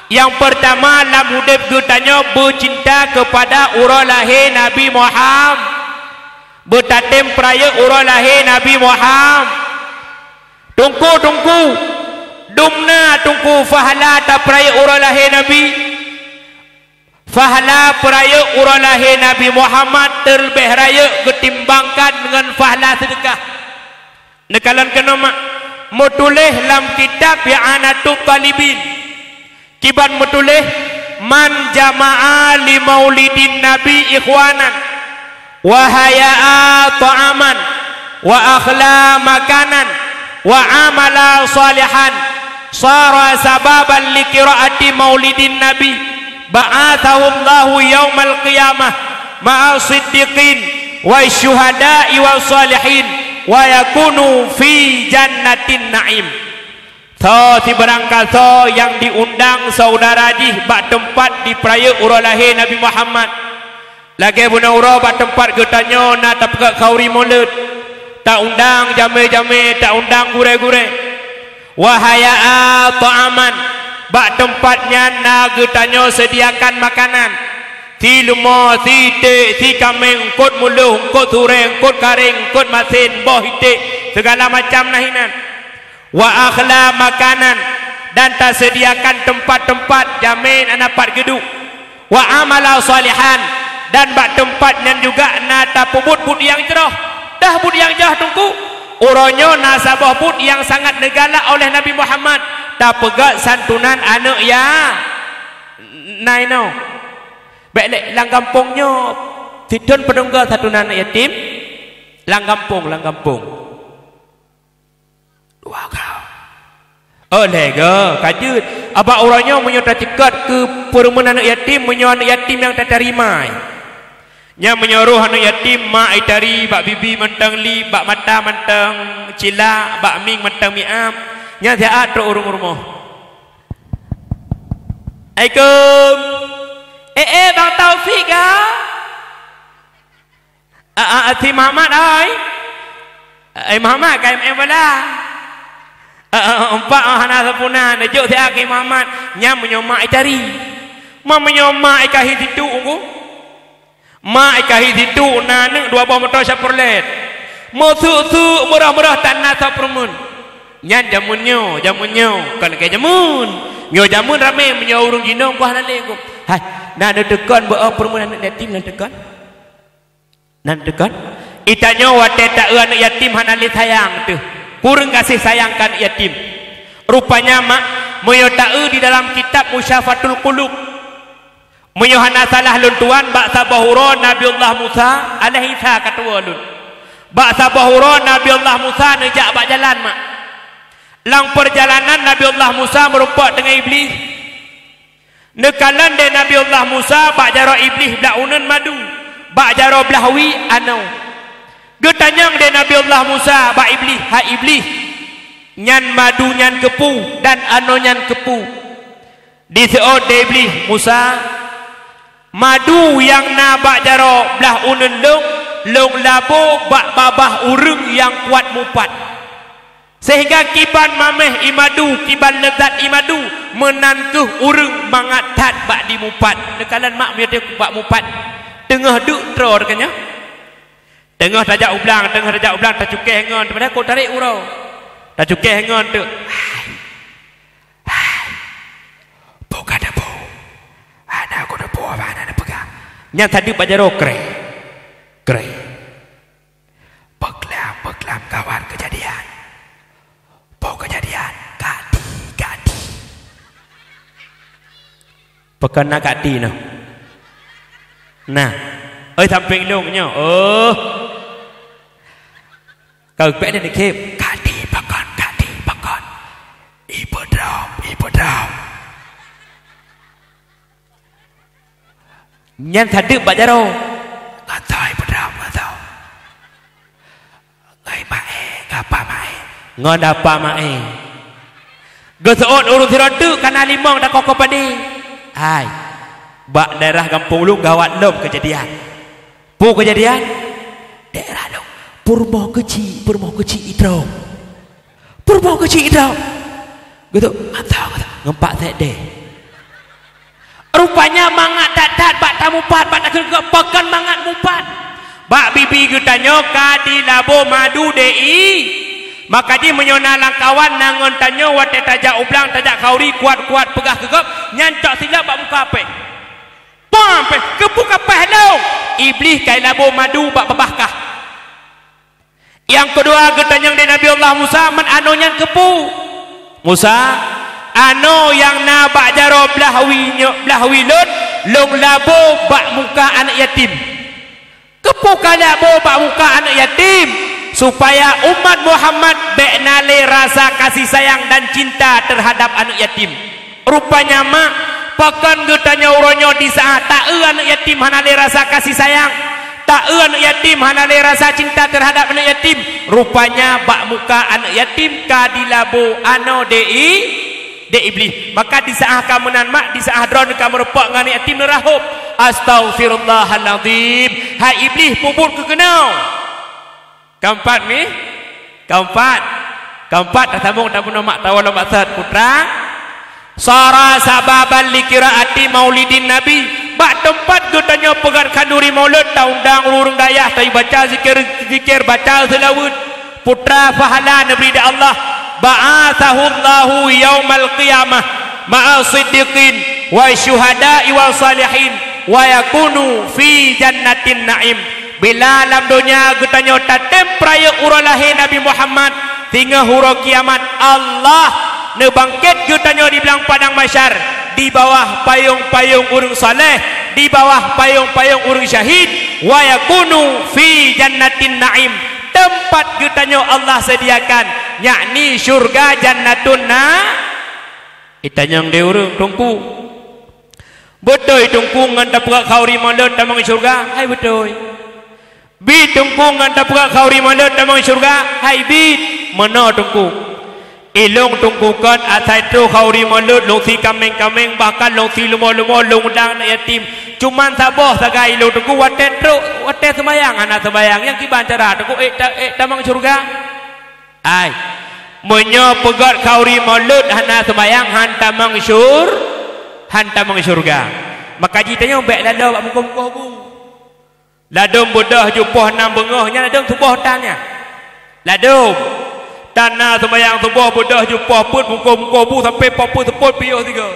nyang peurtama lam udeb geutanyoe beucinta keupada uroe lahé Nabi Muham-, beutatem peurayeuk uroe lahé Nabi Muham-, Teungku, Teungku, dumna Teungku pahala tapeurayeuk uroe lahé Nabi. Pahala peurayeuk uroe lahé Nabi Muhammad teuleubeh rayeuk geutimbangkan deungon pahala seudeukah. Neukalon keunoe mak, meutuléh lam kitab I'anatut Talibin. Kiban meutuléh, "Man jama'a li maulidin Nabi ikhwanan, wa haya'a ta'aman, wa akhla makanan, wa amala salihan, sara sababan li qiraati maulidin Nabi, ba'atsahullahu yaumal qiyamah ma'a siddiqin wa syuhada'i wa salihin, wa yakunu fi jannatin na'im." Soe sibarang kasoe nyang diundang syedara jih bak teumpat jipeurayeuk uroe lahé Nabi Muhammad, lagée bunoe uroe bak teumpat geutanyoe na tapeugét khanduri mulod, taundang jamé-jamé, taundang gurée-gurée. Wa haya'a ta'aman, bak teumpat nyan na geutanyoe seudiakan makanan, si leumo, si iték, si kaméng, eungkot muloh, eungkot surée, eungkot karéng, eungkot masen, boh iték, sigala macam na hinan. Wa akhla makanan, dan taseudiakan teumpat-teumpat jamé na pat geuduek. Wa amala salihan, dan bak teumpat nyan juga na tapeubuet buet nyang jroh. Teuh buet nyang jroh, Teungku? Uroe nyoe na saboh buet nyang sangat neugalak oleh Nabi Muhammad, tapeugét santunan aneuëk ya-, na inoe. Bék lé lam gampông nyoe, sidroe peudungga santunan aneuëk yatim, lam gampông, lam gampông. Dua go. Oh, lhée go, ka jeuet. Abak uroe nyoe meunyoe taceukot keu peureumeun aneuëk yatim, meunyoe aneuëk yatim nyang tatarima, nyan meunyoe roh aneuëk yatim, mak itari bak bibi mantong lip, bak mata mantong cilak, bak mieng mantong miam, nyan siat trok ureuëng rumoh. Assalamualaikum. Eh, eh, Bang Taufik kah? Ah, ah, ah, si Muhammad, ai. Ai Muhammad, K M M bala. Ah, ah, ah, empat, ah, hana sapeue na, neujok siat keu Muhammad. Nyan meunyoe mak itari. Ma meunyoe mak ikahi situ, Teungku. Mak ikahi situ na aneuëk dua boh moto Chevrolet. Meusuk-suk, meurah-meurah tan na soe peureumeun. Nyan jameun nyoe, jameun nyoe, kon lagée jameun. Nyoe jameun ramé meunyoe ureuëng jinong kuah lalé, Teungku. Hai, na neuteukon beu peureumeun aneuëk yatim na neuteukon. Na neuteukon? Geutanyoe watée ta-eu aneuëk yatim hana lé sayang teuh. Kureueng gaséh sayang keu aneuëk yatim. Rupanya mak, meunyoe ta-eu di dalam kitab Musyafatul Qulub. Meunyoe hana salah lôn tuan, bak saboh uroe Nabiullah Musa alaihissalam ka tuwoe lôn. Bak saboh uroe Nabiullah Musa neujak bak jalan mak. Lam peurjalanan Nabiullah Musa meurumpok deungon Iblih. Neukalon lé Nabiullah Musa bak jaroe Iblih blah uneuen madu, bak jaroe blah wie anoe. Geutanyong lé Nabiullah Musa bak Iblih, "Hai Iblih, nyan madu nyan keupeue dan anoe nyan keupeue?" Diseuôt lé Iblih, "Musa, madu nyang na bak jaroe blah uneuen lôn, lôn labo bak babah ureuëng nyang kuat mupat." Seuhingga kiban maméh ié madu, kiban leuzat ié madu, meunan kheueh ureuëng mangat that bak jimupat. Neukalon mak meunyoe bak mupat, teungoh deuk troe teuh nyan. Teungoh tajak u blang, teungoh tajak u blang, tacukéh ngon, padahai kok tarék uroe. Tacukéh ngon teuk. Hai. Hai. Buka debu. Hana ku debu, hana neupeugah. Nyan tadi bak jaroe kreh. Kreh. Peuklam-peuklam kawan keujadian. Peue keujadian? Kadi, kadi. Peukon na kadi noh. Nah. Oi, sampéng lôn nyoe. Oh. Kau pek ni dikip. Kadi peukon, kadi peukon. Peudong. Nyan sadeuk bak jaroe. Ngatoi peudong, ngatoi. Ngai maé, gapa maé. Ngon apa maé. Geuseuôt ureuëng sidroe teuk kana limong dakoh keu padé. Hai. Bak daerah gampông ulôn gawat lom keujadian. Peue keujadian? Daerah lôn. Peurumoh keuchik, peurumoh keuchik idroe. Peurumoh keuchik idroe. Geutuk, mantong, geutuk. Ngon Pak Sekdé. Rupanya mangat that-that bak tamupat, bak takheun keu pakon mangat mupat. Bak bibi geutanyoe ka dilabo madu dé i. Maka jih meunyoe na lam kawan na ngon tanyoe watée tajak u blang, tajak khauri, kuat-kuat peugah keu gob, nyan cok silop bak muka péng. Pam péng, keupeue ka péh lôn? Iblih ka ilabo madu bak babah kah. Nyang keudua geutanyong lé Nabi Allah Musa, man anoe nyan keupeue? Musa, anoe nyang na bak jaroe blah wie nyoe, blah wie lôn, lôn labo bak muka aneuëk yatim. Keupeue ka labo bak muka aneuëk yatim? Supaya umat Muhammad bék na lé rasa kasih sayang dan cinta terhadap aneuëk yatim. Rupanya mak, pakon geutanyoe uroe nyoe diseuah taeu aneuëk yatim hana lé rasa kasih sayang, taeu aneuëk yatim hana lé rasa cinta terhadap aneuëk yatim. Rupanya bak muka aneuëk yatim ka dilabo anoe dé i, dé iblih. Maka diseuah ka meunan mak, diseuah droeneuh ka meurumpok ngon aneuëk yatim neurahom. Astaghfirullahalazim. Hai iblih, peubuet keu keunoe. Keumpat mi? Keumpat. Keumpat tasambong tapunoe mak tawa lom baset putra. Sara sababan li qiraati maulidin nabi. Bak teumpat geutanyoe peugét khanduri maulud, taundang ureuëng dayah, tabaca zikir-zikir, baca seulaweuet. Putra pahala neubri di Allah. Ba'atsahullahu yaumal qiyamah ma'a siddiqin wa syuhada'i wa salihin wa yakunu fi jannatin na'im. Bila lam donya geutanyoe tatem peurayeuk uroe lahé Nabi Muhammad, singoh uroe kiamat Allah neubangkét geutanyoe di blang padang mahsyar, di bawah payong-payong ureuëng saleh, di bawah payong-payong ureuëng syahid, wa yakunu fi jannatin na'im, teumpat geutanyoe Allah sediakan, yakni syurga Jannatun Na-, itanyong di ureuëng, Teungku, beutôi Teungku ngon tapeugét khauri maulud tamong syurga? Hai beutôi. Bit Teungku ngon tapeugét khauri maulud tamong syurga? Hai bit. Meunoe Teungku. Ilong Teungku kon asai troh khauri maulud lôn si kaméng-kaméng bahkan lôn si leumo-leumo lôn undang aneuëk yatim. Cuman saboh sagai ilong Teungku watée troh, watée seumayang hana seumayang. Nyang kiban cara Teungku ék ta-, ék tamong syurga? Ai, meunyoe peugét khauri maulud hana seumayang, han tamong syur-, han tamong syurga. Maka jitanyong bék laloe bak mukoh-mukoh bu. Ladôm beudôh jupoh nam beungoh nyan ladôm suboh tan nyan. Ladôm. Tan na seumayang suboh beudôh jupoh peuet mukoh-mukoh bu sampai poh peuet seupôt piôh sigoe.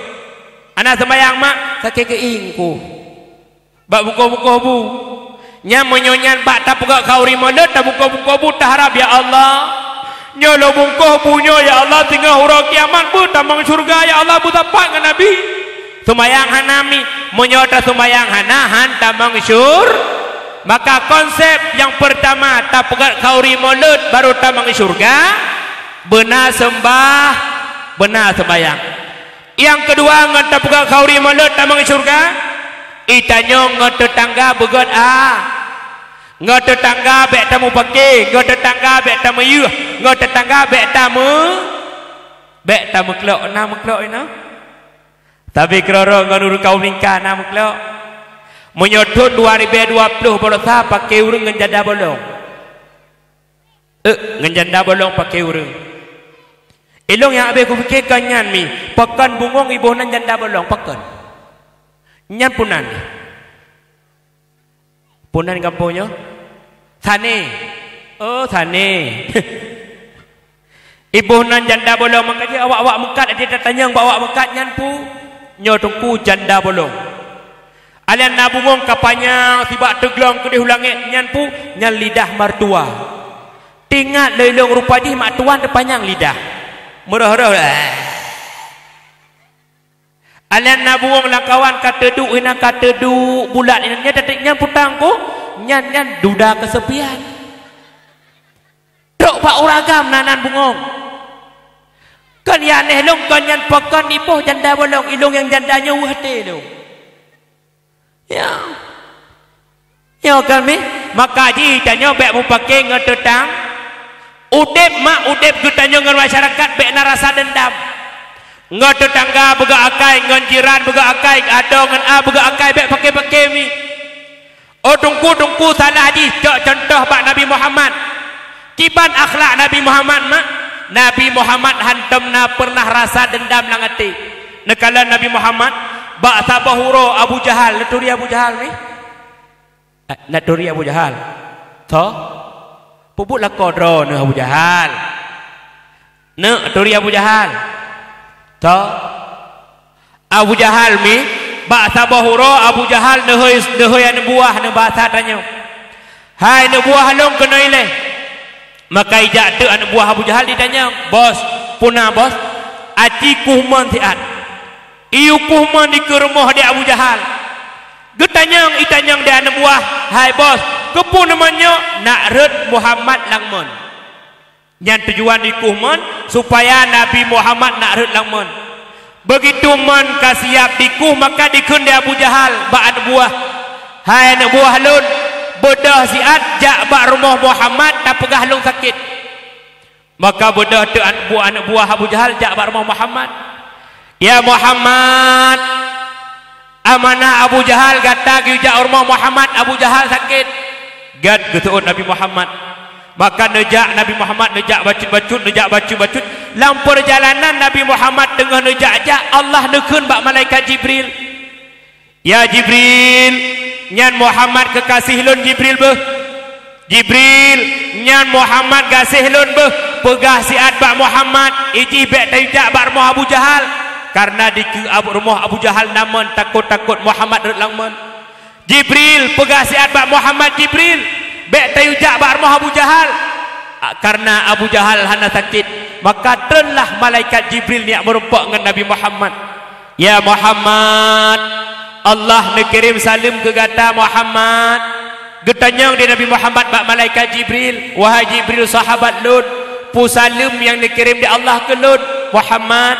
Hana seumayang mak, sakét keuieng ku. Bak bungkôh-bungkôh bu. Nyan meunyoe nyan bak tapeugah khauri maulud, tabungkôh-bungkôh bu, taharab, "Ya Allah, nyoe lôn bungkôh bu nyoe, ya Allah, singoh uroe kiamat beutamong syurga, ya Allah, beusapat ngon Nabi." Seumayang hana mi, meunyoe taseumayang hana, han tamong syur-, maka konsep nyang peurtama tapeugah khauri maulud baru tamong syurga, beuna seumbah, beuna seumayang. Nyang keudua ngon tapeugah khauri maulud tamong syurga, itanyong ngon teutangga beugét a. Ngon teutangga bék tameupaké, ngon teutangga bék tameuyeuh, ngon teutangga bék tameu-, bék tameuklok. Na meuklok inoe? Sabe keuroro ngon ureuëng kaum lingka na meuklok. Meunyoe thon dua ribèe dua ploh baroesa paké ureuëng ngon janda bolong. Eh, ngon janda bolong paké ureuëng. Ilong nyang habéh kupiké kon nyan mi, pakon bungong iboh nan janda bolong, pakon? Nyan punan. Punan gampông nyoe? Sané. Oh, sané. Iboh nan janda bolong, maka jih awak-awak meukat, até tatanyong bak awak meukat nyan pu, nyoe teungku janda bolong. Alian na bungong ka panyang sibak teuglong keudeh u langét nyan pu, nyan lidah martua. Teuingat lé ilong rupa jih mak tuan teupanyang lidah. Meureuh-reuh. Alian na bungong lam kawan ka teuduek inan ka teuduek bulat inan nyan teuteuek nyan putang ku, nyan nyan duda keuseupian. Trok bak uragam na nan bungong. Kon nyang aneh lôn, kon nyan pakon iboh janda bolong, ilôn nyang janda nyoe weueh até lôn. Ya. Nyoe kan mi, maka jih tanyoe bèk mupake ngon teutang-, udeb mak udeb geutanyoe ngon masyarakat bèk na rasa dendam. Ngon teutangga beugöt akai, ngon jiran beugöt akai, adoe ngon a beugöt akai, bèk pake-pake mi. Oh teungku-teungku salah jih, cok contoh bak Nabi Muhammad. Kiban akhlak Nabi Muhammad mak? Nabi Muhammad hantom na pernah rasa dendam lam até. Neukalon Nabi Muhammad, bak saboh uroe Abu Jahal, neuturi Abu Jahal ni? Eh, neuturi Abu Jahal? Tho? Peubuet lakoe droeneuh Abu Jahal. Neuturi Abu Jahal? Tho? Abu Jahal mi, bak saboh uroe Abu Jahal neuhôi, neuhôi aneuk buah neuh basa tanyoe, "Hai aneuk buah lôn keunoe ilèe." Maka ijak teuk aneuk buah Abu Jahal ditanyong, "Bos, puna bos?" "Aci kueh mon siat." Iyue kueh mon dikeue rumoh di Abu Jahal. Geutanyong, itanyong di aneuk buah, "Hai bos, keupeue neumon nyoe?" "Nak rhot Muhammad lam mon." Nyan tujuan dikueh mon, supaya Nabi Muhammad nak rhot lam mon. Beugitu mon ka siap dikueh, maka dikheun di Abu Jahal bak aneuk buah, "Hai aneuk buah lôn, beudôh siat jak bak rumoh Muhammad, tapeugah lôn sakét." Maka beudôh teuk aneuk buah, aneuk buah Abu Jahal jak bak rumoh Muhammad. "Ya Muhammad, amanah Abu Jahal gata geujak u rumoh Muhammad, Abu Jahal sakét." Gèt geuseuôt Nabi Muhammad. Maka neujak Nabi Muhammad, neujak bacut-bacut, neujak bacut-bacut. Lam peurjalanan Nabi Muhammad teungoh neujak-jak, Allah neukheun bak malaikat Jibril, "Ya Jibril, nyan Muhammad keukasih lôn Jibril beuh. Jibril, nyan Muhammad gaséh lôn beuh, peugah siat bak Muhammad, ijih bèk tayue jak bak rumoh Abu Jahal, kareuna dikeue ab-, rumoh Abu Jahal na mon, takot-takot Muhammad rhot lam mon. Jibril, peugah siat bak Muhammad, Jibril, bèk tayue jak bak rumoh Abu Jahal, a, kareuna Abu Jahal hana sakét." Maka treunlah malaikat Jibril neujak meurumpok ngon Nabi Muhammad. "Ya Muhammad, Allah neukirém saleuem keu gata Muhammad." Geutanyong di Nabi Muhammad bak malaikat Jibril, "Wahai Jibril sahabat lôn, peue saleuem nyang neukirém di Allah keu lôn Muhammad?"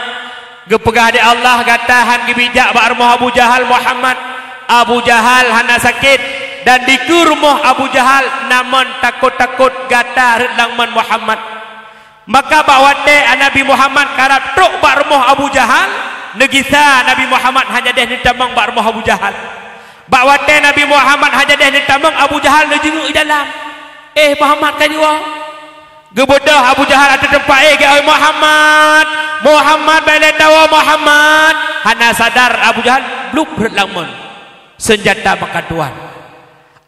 Geupeugah di Allah, "Gata han geubijak bak rumoh Abu Jahal Muhammad. Abu Jahal hana sakét, dan dikeue rumoh Abu Jahal na mon, takot-takot gata rhot lam mon Muhammad." Maka bak watèe Nabi Muhammad karab trok bak rumoh Abu Jahal, neugisa Nabi Muhammad hana deh neutamong bak rumoh Abu Jahal. Bak watèe Nabi Muhammad hana deh neutamong, Abu Jahal neujeungeuk di dalam. "Eh, Muhammad ka jiwoe!" Geubeudôh Abu Jahal ateueh teumpat, "Eh, geuh, oi Muhammad! Muhammad, bèk lé tawoe Muhammad!" Hana sadar Abu Jahal, blup rhot lam mon. Seunjata meukat tuan.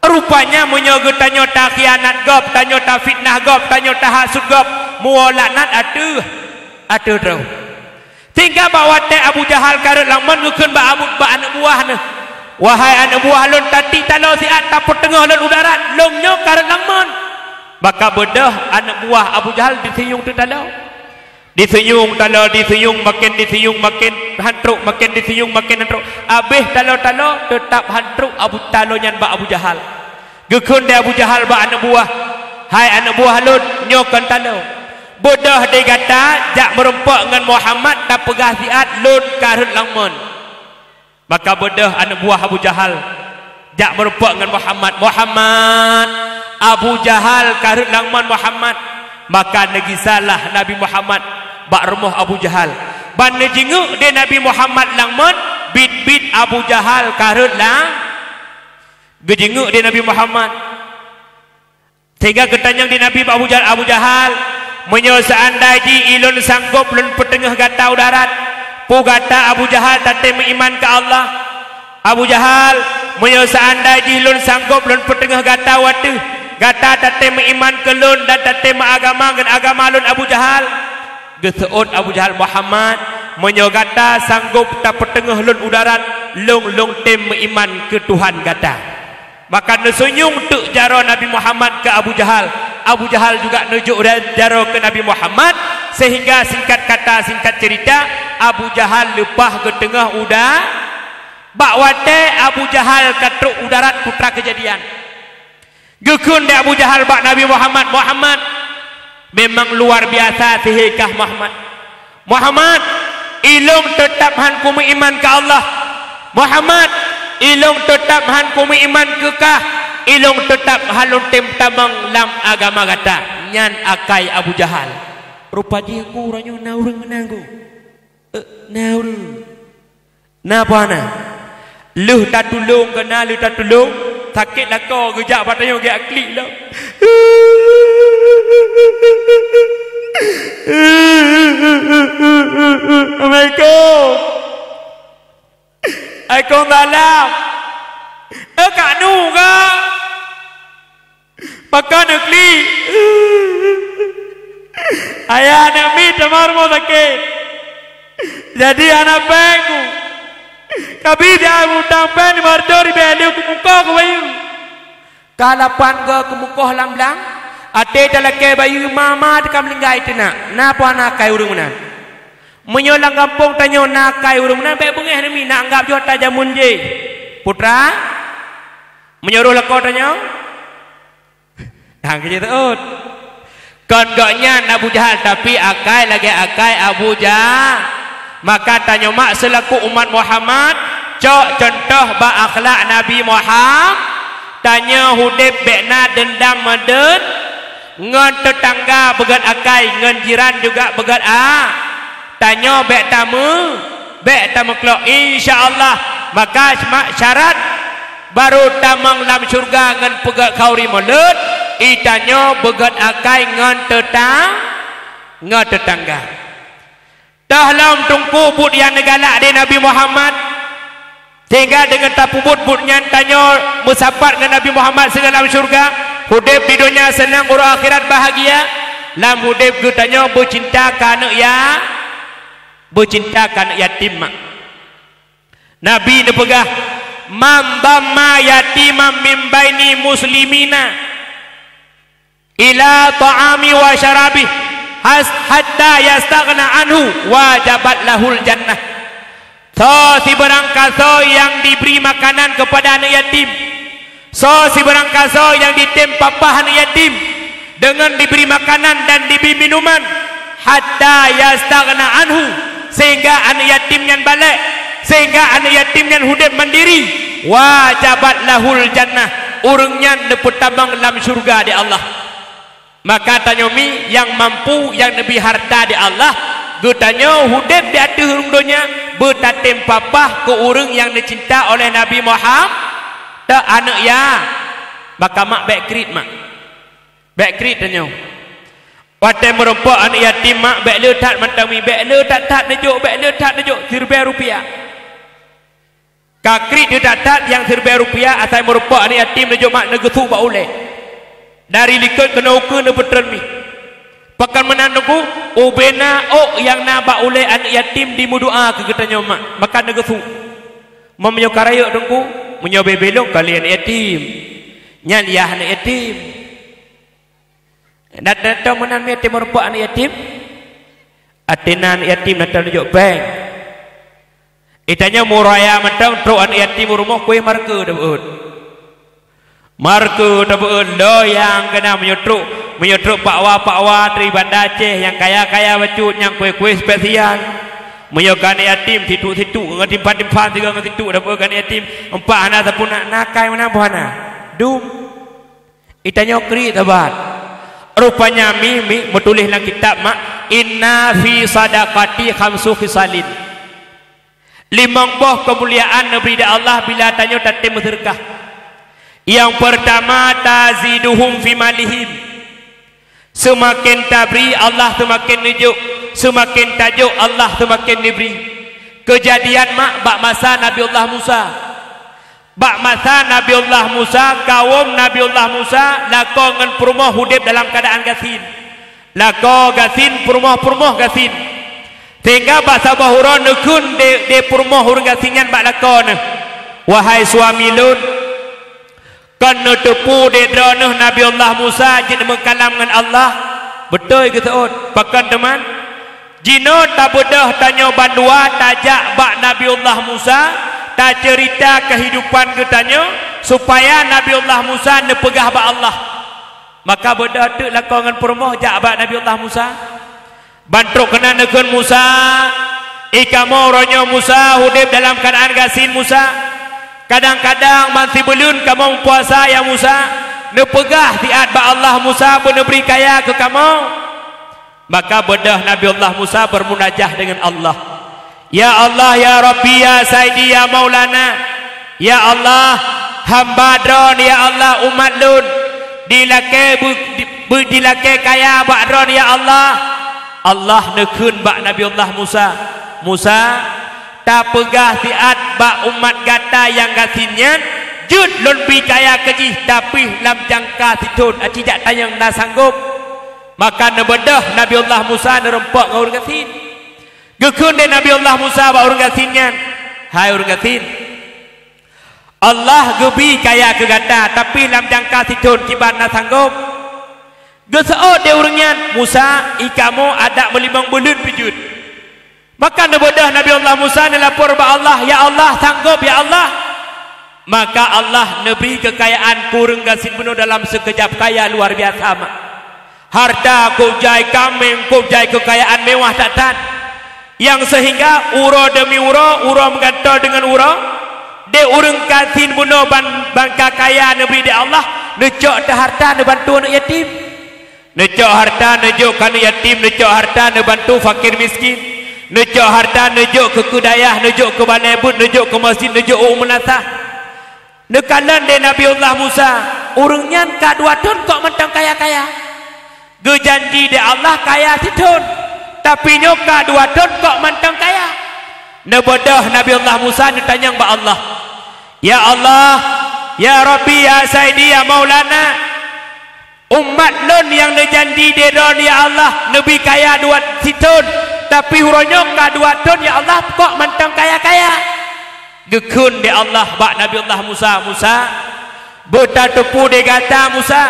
Rupanya meunyoe geutanyoe takhianat gob, tanyoe tafitnah gob, tanyoe tahasut gob, meuwoe laknat ateueh, ateueh droe. Sehingga bak watèe Abu Jahal ka rhot lam mon, geukheun bak Abu, bak aneuk buah neuh, "Wahai aneuk buah lôn, tatiek taloe siat, tapeuteungoh lôn u darat, lôn nyoe ka rhot lam mon." Maka beudôh aneuk buah Abu Jahal disiyueng teuk taloe. Disiyueng taloe, disiyueng maken, disiyueng maken han trok, maken disiyueng maken han trok. Abéh taloe-taloe, teutab han trok Abu, taloe nyan bak Abu Jahal. Geukheun lé Abu Jahal bak aneuk buah, "Hai aneuk buah lôn, nyoe kon taloe. Beudôh deh gata jak meurumpok ngon Muhammad, tapeugah siat lôn ka rhot lam mon." Maka beudôh aneuk buah Abu Jahal jak meurumpok ngon Muhammad, "Muhammad, Abu Jahal ka rhot lam mon Muhammad." Maka neugisalah Nabi Muhammad bak rumoh Abu Jahal. Ban neujeungeuk deh Nabi Muhammad lam mon, biet-biet Abu Jahal ka rhot lam, geujeungeuk deh Nabi Muhammad. Sehingga geutanyong di Nabi bak Abu Jahal, "Abu Jahal, meunyoe seuandai jih ulôn sanggob lôn peuteungoh gata u darat, peue gata Abu Jahal tatem meuiman keu Allah? Abu Jahal, meunyoe seuandai jih lôn sanggob lôn peuteungoh gata u ateueh, gata tatem meuiman keu lôn dan tatem meuagama ngon agama lôn, Abu Jahal?" Geuseuôt Abu Jahal, "Muhammad, meunyoe gata sanggob tapeuteungoh lôn u darat, lôn, lôn tem meuiman keu Tuhan gata." Maka neusenyum teuk jaroe Nabi Muhammad keu Abu Jahal. Abu Jahal juga neujok ra-, jaroe keu Nabi Muhammad, sehingga singkat kata, singkat cerita, Abu Jahal leupah geuteungoh u da-, bak watèe Abu Jahal ka trok u darat, Putra Kejadian. Geukheun lé Abu Jahal bak Nabi Muhammad, "Muhammad, memang luar biasa sihé kah Muhammad. "Muhammad, ilôn teutab han kumeuiman keu Allah. Muhammad, ilôn teutab han kumeuiman keu kah. Ilôn teutab han lôn tem tamong lam agama gata." Nyan akai Abu Jahal. Rupa jih ku uroe nyoe na ureuëng meunan ku. Eh, na ureuëng. Na peue hana? Lheueh tatulông keunan, lheueh tatulông, sakét lakoe geujak bak tanyoe geujak klik lom. Assalamualaikum. Waalaikumsalam. Eh, Kak Nu ka? Pakon neuklik? Ayah aneuk miet teuma rumoh sakét. Jadi hana péng ku. Kabi dia mutang péng lima reutôh ribèe lheueh kumukoh keu bayeue. Ka lapan goe kumukoh lam blang, até talakèe bayeue mama teuka meuninggai teunak. Na peue hana akai ureuëng meunan? Meunyoe lam gampông tanyoe na akai ureuëng meunan, bèk beungèh neumi, na anggab jih ata jameun jih. Putra, meunyoe roh lakoe tanyoe, Dang keu jiteuôt. Kon gobnyan Abu Jahal, tapi akai lagèe akai Abu Jahal. Maka tanyoe mak seulaku umat Muhammad, cok cuntoh bak akhlak Nabi Muhammad. Tanyoe udép bèk na deundam meudeun, ngon teutangga beugèt akai, ngon jiran juga beugèt a. Tanyoe bèk tameu, bèk tameuklok. Insya Allah, maka mak syarat Barô tamong lam syeuruga ngon peugèt khauri mulod, i tanyoe beugèt akai ngon teuta-, ngon teutangga. Toh lom teungku buet nyang neugalak lé Nabi Muhammad, sehingga deungon tapeubuet buet nyan tanyoe meusapat ngon Nabi Muhammad singoh lam syeuruga, udép di donya seunang, uroe akhirat bahagia. Lam udép geutanyoe beucinta keu aneuk ya-, beucinta keu aneuk yatim, mak. Nabi neupeugah, "Man dhamma yatiman min baini muslimina ila ta'ami wa syarabi has-, hatta yastaghna anhu wajabat lahul jannah." Soe sibarang kasoe nyang dibri makanan keupada aneuk yatim, Soe sibarang kasoe nyang jitem papah aneuk yatim deungon dibri makanan dan dibri minuman, hatta yastaghna anhu, sehingga aneuk yatim nyan balek, sehingga aneuk yatim nyan udép mandiri, wajabat lahul jannah, ureuëng nyan neupeutamong lam syeuruga di Allah. Maka tanyoe mi nyang mampu, nyang neubri harta di Allah, geutanyoe udép di ateueh rhueng donya, beutatem papah keu ureuëng nyang neucinta oleh Nabi Muhammad, ta aneuk ya. Maka mak bèk kriet, mak. Bèk kriet tanyoe. Watèe meurumpok aneuk yatim, mak, bèk le that mantong mi, bèk le that-that neujok, bèk le that neujok, siribèe rupiah. Ka kriet teutat-tat nyang siribèe rupiah asai meurumpok aneuk yatim neujok mak neugeusuk bak ulèe. Dari likot keunoe ukeue neupeutreun mi. Pakon meunan teungku, ubena ôk nyang na bak ulèe aneuk yatim dimeudoa keu geutanyoe mak, maka neugeusuk. Meunyoe ka rayeuk teungku, meunyoe bèe-bèe lôn ka lé aneuk yatim. Nyan yah aneuk yatim. Dan, dan teuh meunan mi até meurumpok aneuk yatim. Até na aneuk yatim na teuh neujok péng. Itanyoe muraya mantong trok aneuk yatim u rumoh kueh marke tabeuet. Marke tabeuet loyang keunan meunyoe trok, meunyoe trok pakwa-pakwa dari Banda Aceh nyang kaya-kaya bacut nyang kueh-kueh spesial. Meunyoe ka aneuk yatim situk-situk ngon timphan-timphan sigoe ngon situk tabeuet ka aneuk yatim empat hana sapeue na, na akai meunan boh hana. Dum. Itanyoe kriet saban. Rupanya mi, mi meutuléh lam kitab mak, "Inna fi sadaqati khamsu khisalin." Limong boh keumuliaan neubri di Allah bila tanyoe tatem meuseudeukah. Nyang peurtama, taziduhum fi malihim. Seumaken tabri, Allah seumaken neujok. Seumaken tajok, Allah seumaken neubri. Keujadian mak bak masa Nabi Allah Musa. Bak masa Nabi Allah Musa, kawöm Nabi Allah Musa lakoe ngon peurumoh udeb dalam keuadaan gasien. Lakoe gasien, peurumoh-peurumoh gasien. Sehingga bak saboh uroe neukheun dé, dé peurumoh ureuëng gasien nyan bak lakoe neuh, "Wahai suami lôn, kon neuteupeue dé droeneuh Nabi Allah Musa jeuet meukalam ngon Allah?" Beutôi geuseuôt. Pakon teuma? Jinoe tabeudôh tanyoe bandua tajak bak Nabiullah Musa, taceurita keuhidupan geutanyoe, supaya Nabiullah Musa neupeugah bak Allah. Maka beudôh teuk lakoe ngon peurumoh jak bak Nabiullah Musa. Ban trok keunan neukheun Musa, "I kamoe uroe nyoe Musa udeb dalam keuadaan gasien Musa. Kadang-kadang ban sibuleuen kamoe meupuasa ya Musa, neupeugah siat bak Allah Musa beuneubri kaya keu kamoe." Maka beudôh Nabi Allah Musa beurmunajah deungon Allah. "Ya Allah, ya Rabbi, ya Saidi, ya Maulana. Ya Allah, hamba Droe, ya Allah, umat lôn, dilakée beu-, beu-, dilakée kaya bak Droe, ya Allah." Allah neukheun bak Nabi Allah Musa, "Musa, tapeugah siat bak umat gata nyang gasien nyan, jeuet lôn bri kaya keu jih, tapi lam jangka sithon, aci jak tanyong na sanggop." Maka neubeudôh Nabi Allah Musa neurumpok ngon ureuëng gasien. Geukheun lé Nabi Allah Musa bak ureuëng gasien nyan, "Hai ureuëng gasien, Allah geubri kaya keu gata, tapi lam jangka sithon kiban na sanggop." Geuseuôt lé ureuëng nyan, "Musa, i kamoe adak meulimong buleuen pih jeuet." Maka neubeudôh Nabi Allah Musa neulapor bak Allah, "Ya Allah, sanggop ya Allah." Maka Allah neubri keukayaan keu ureuëng gasien bunoe dalam seukeujab kaya luar biasa mak. Harta kok jai kaméng, kok jai keukayaan mewah that-that. Nyang seuhingga uroe deumi uroe, uroe meugantoe deungon uroe, deh ureuëng gasien bunoe ban, ban ka kaya neubri deh Allah, neucok teuh harta neubantu aneuëk yatim. Neucok harta neujok keu aneuëk yatim, neucok harta neubantu fakir miskin, neucok harta neujok keu, keu dayah, neujok keu balée buet, neujok keu masjid, neujok u meunasah. Neukalon lé Nabi Allah Musa, ureuëng nyan ka dua thon kok mantong kaya-kaya. Geujanji lé Allah kaya sithon, tapi nyoe ka dua thon kok mantong kaya. Neubeudôh Nabi Allah Musa neutanyong bak Allah, "Ya Allah, ya Rabbi, ya Saidi, ya Maulana, umat lôn nyang neujanji lé Droeneuh ya Allah neubri kaya dua sithon, tapi uroe nyoe ka dua thon ya Allah kok mantong kaya-kaya." Geukheun lé Allah bak Nabi Allah Musa, "Musa, beutateupeue lé gata Musa,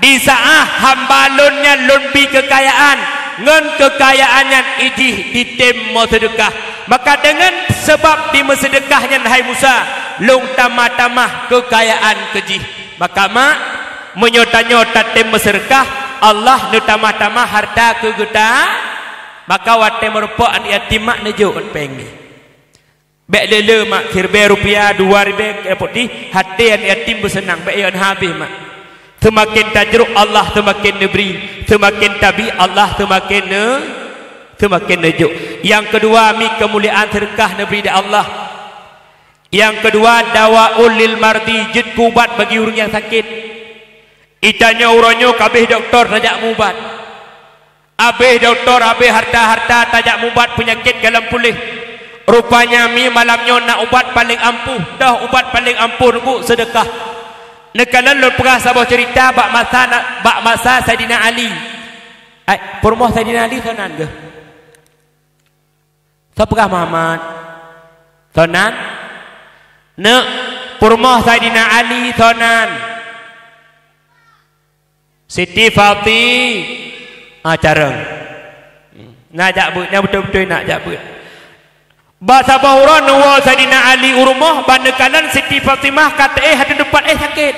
di saát hamba lôn nyan lôn bri keukayaan, ngon keukayaan nyan ijih jitem meuseudeukah. Maka deungon sabab jimeuseudeukah nyan hai Musa, lôn tamah-tamah keukayaan keu jih." Maka mak, meunyoe tanyoe tatem meuseudeukah, Allah neutamah-tamah harta keu geuta, maka watée meurumpok aneuëk yatim mak neujok ngon péng jih. Bék le-le mak, siribée rupiah, dua ribée, keu putih, até aneuëk yatim beuseunang, bék yon habéh mak. Seumaken tajrok Allah seumaken neubri, seumaken tabri Allah seumaken ne-, seumaken neujok. Nyang keudua mi keumuliaan seudeukah neubri deh Allah. Nyang keudua dawaul lil mardi, jeuet keu ubat bagi ureuëng nyang sakét. Itanyoe uroe nyoe ka abéh dokto tajak meuubat. Abéh dokto, abéh harta-harta tajak meuubat peunyakét gohlom puléh. Rupanya mi malam nyoe na ubat paleng ampuh, toh ubat paleng ampuh neuk seudeukah. Neukalon lôn peugah saboh ceurita bak masa na-, bak masa Saidina Ali. Ai, peurumoh Saidina Ali soe nan geuh? Soe peugah Muhammad? Soe nan? Neuk, peurumoh Saidina Ali soe nan? Siti Fati-, ah, carong. Na jak beuet, nyang beutôi-beutôi na jak beuet. Bak saboh uroe neuwoe Saidina Ali u rumoh, ban neukalon Siti Fatimah ka teuéh ateueh teumpat éh sakét.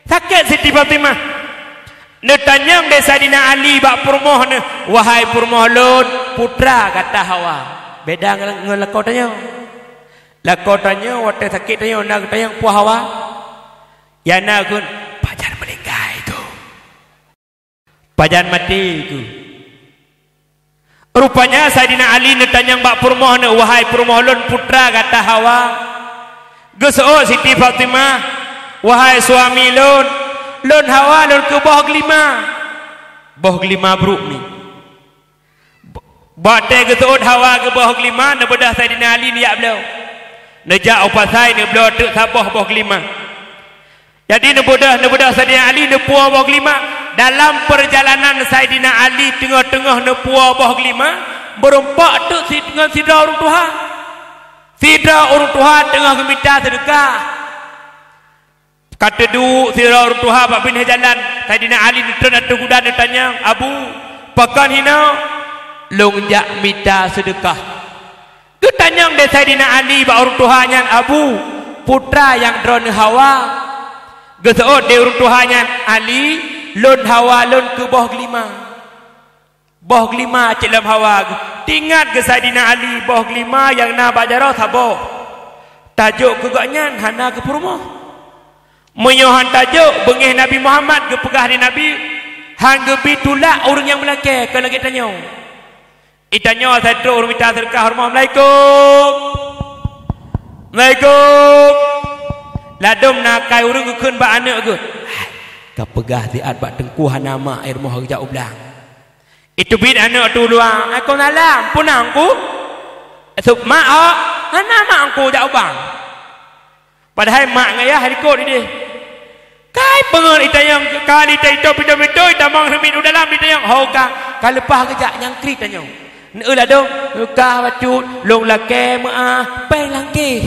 Sakét Siti Fatimah. Neutanyong lé Saidina Ali bak peurumoh neuh, "Wahai peurumoh lôn, peue treuk gata hawa?" Beda ngon, ngon lakoe tanyoe. Lakoe tanyoe watée sakét tanyoe na geutanyong peue hawa? Nyang na kheun, "Pajan meuninggai keuh? Pajan maté keuh?" Rupanya Saidina Ali neutanyong bak peurumoh neuh, "Wahai peurumoh lôn, peue treuk gata hawa?" Geuseuôt Siti Fatimah, "Wahai suami lôn, lôn hawa lôn keu boh geulima." Boh geulima brôk mi. Watée geuseuôt hawa geuboh geulima, neubeudôh Saidina Ali neujak bloe. Neujak u pasai neubloe teuk saboh boh geulima. Jadi neubeudôh, neubeudôh Saidina Ali neupuwoe boh geulima. Dalam peurjalanan Saidina Ali teungoh-teungoh neupuwoe boh geulima, meurumpok teuk si-, ngon sidroe ureuëng tuha. Sidroe ureuëng tuha teungoh geumita seudeukah. Ka teuduek sidroe ureuëng tuha bak binéh jalan, Saidina Ali neutreun ateueh kuda neutanyong, "Abu, pakon hinoe?" "Lôn jak mita seudeukah." Geutanyong lé Saidina Ali bak ureuëng tuha nyan, "Abu, peue treuk nyang droeneuh hawa?" Geuseuôt lé ureuëng tuha nyan, "Ali, lôn hawa lôn keu boh geulima." Boh glima cit lam hawa geuh. Teuingat geuh Saidina Ali, boh glima nyang na bak jaroe saboh. Tajok keu gobnyan hana geupeurumoh. Meunyoe han tajok, beungéh Nabi Muhammad geupeugah lé Nabi, han geubi tulak ureuëng nyang meulakée keu lagée tanyoe. Itanyoe asai trok ureuëng mita seudeukah rumoh, "Assalamualaikum." "Assalamualaikum." Ladôm na akai ureuëng geukheun bak aneuëk geuh, "Hai, ka peugah siat bak teungku hana mak, hai rumoh geujak u blang." Iteubiet aneuëk tu luwa, "Waalaikumsalam, peue na Teungku?" "Sôk mak, oh, hana mak Teungku jak u blang." Padahai mak ngon yah likot idéh. Kai peungeut itanyong, ka itanyong pintoe-pintoe, itamong seumiet u dalam itanyong, ho ka, ka leupah geujak nyang kriet tanyong. Neueu ladôm, "Ka bacut, lôn lakée meuáh, péng langkée."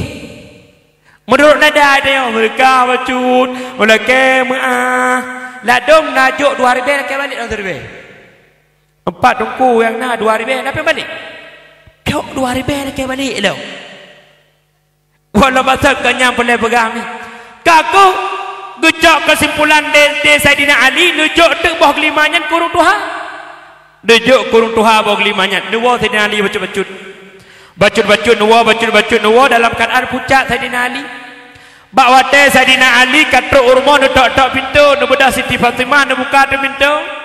Meunurot nada itanyong, "Ka bacut, lôn lakée meuáh." Ladôm na jok dua ribée lakée balek lam siribée. Empat teungku nyang na dua ribée, na péng balek. Jok dua ribée lakée balek lom. Walau masa ka nyang peureulée peugah mi. Ka keuh geucok keusimpulan lé, lé Saidina Ali, neujok teuk boh glima nyan keu ureuëng tuha. Neujok keu ureuëng tuha boh glima nyan, neuwoe Saidina Ali bacut-bacut. Bacut-bacut neuwoe, bacut-bacut neuwoe dalam keuadaan pucat Saidina Ali. Bak watée Saidina Ali ka trok u rumoh, neutok-tok pintoe, neubeudôh Siti Fatimah, neubuka teuk pintoe.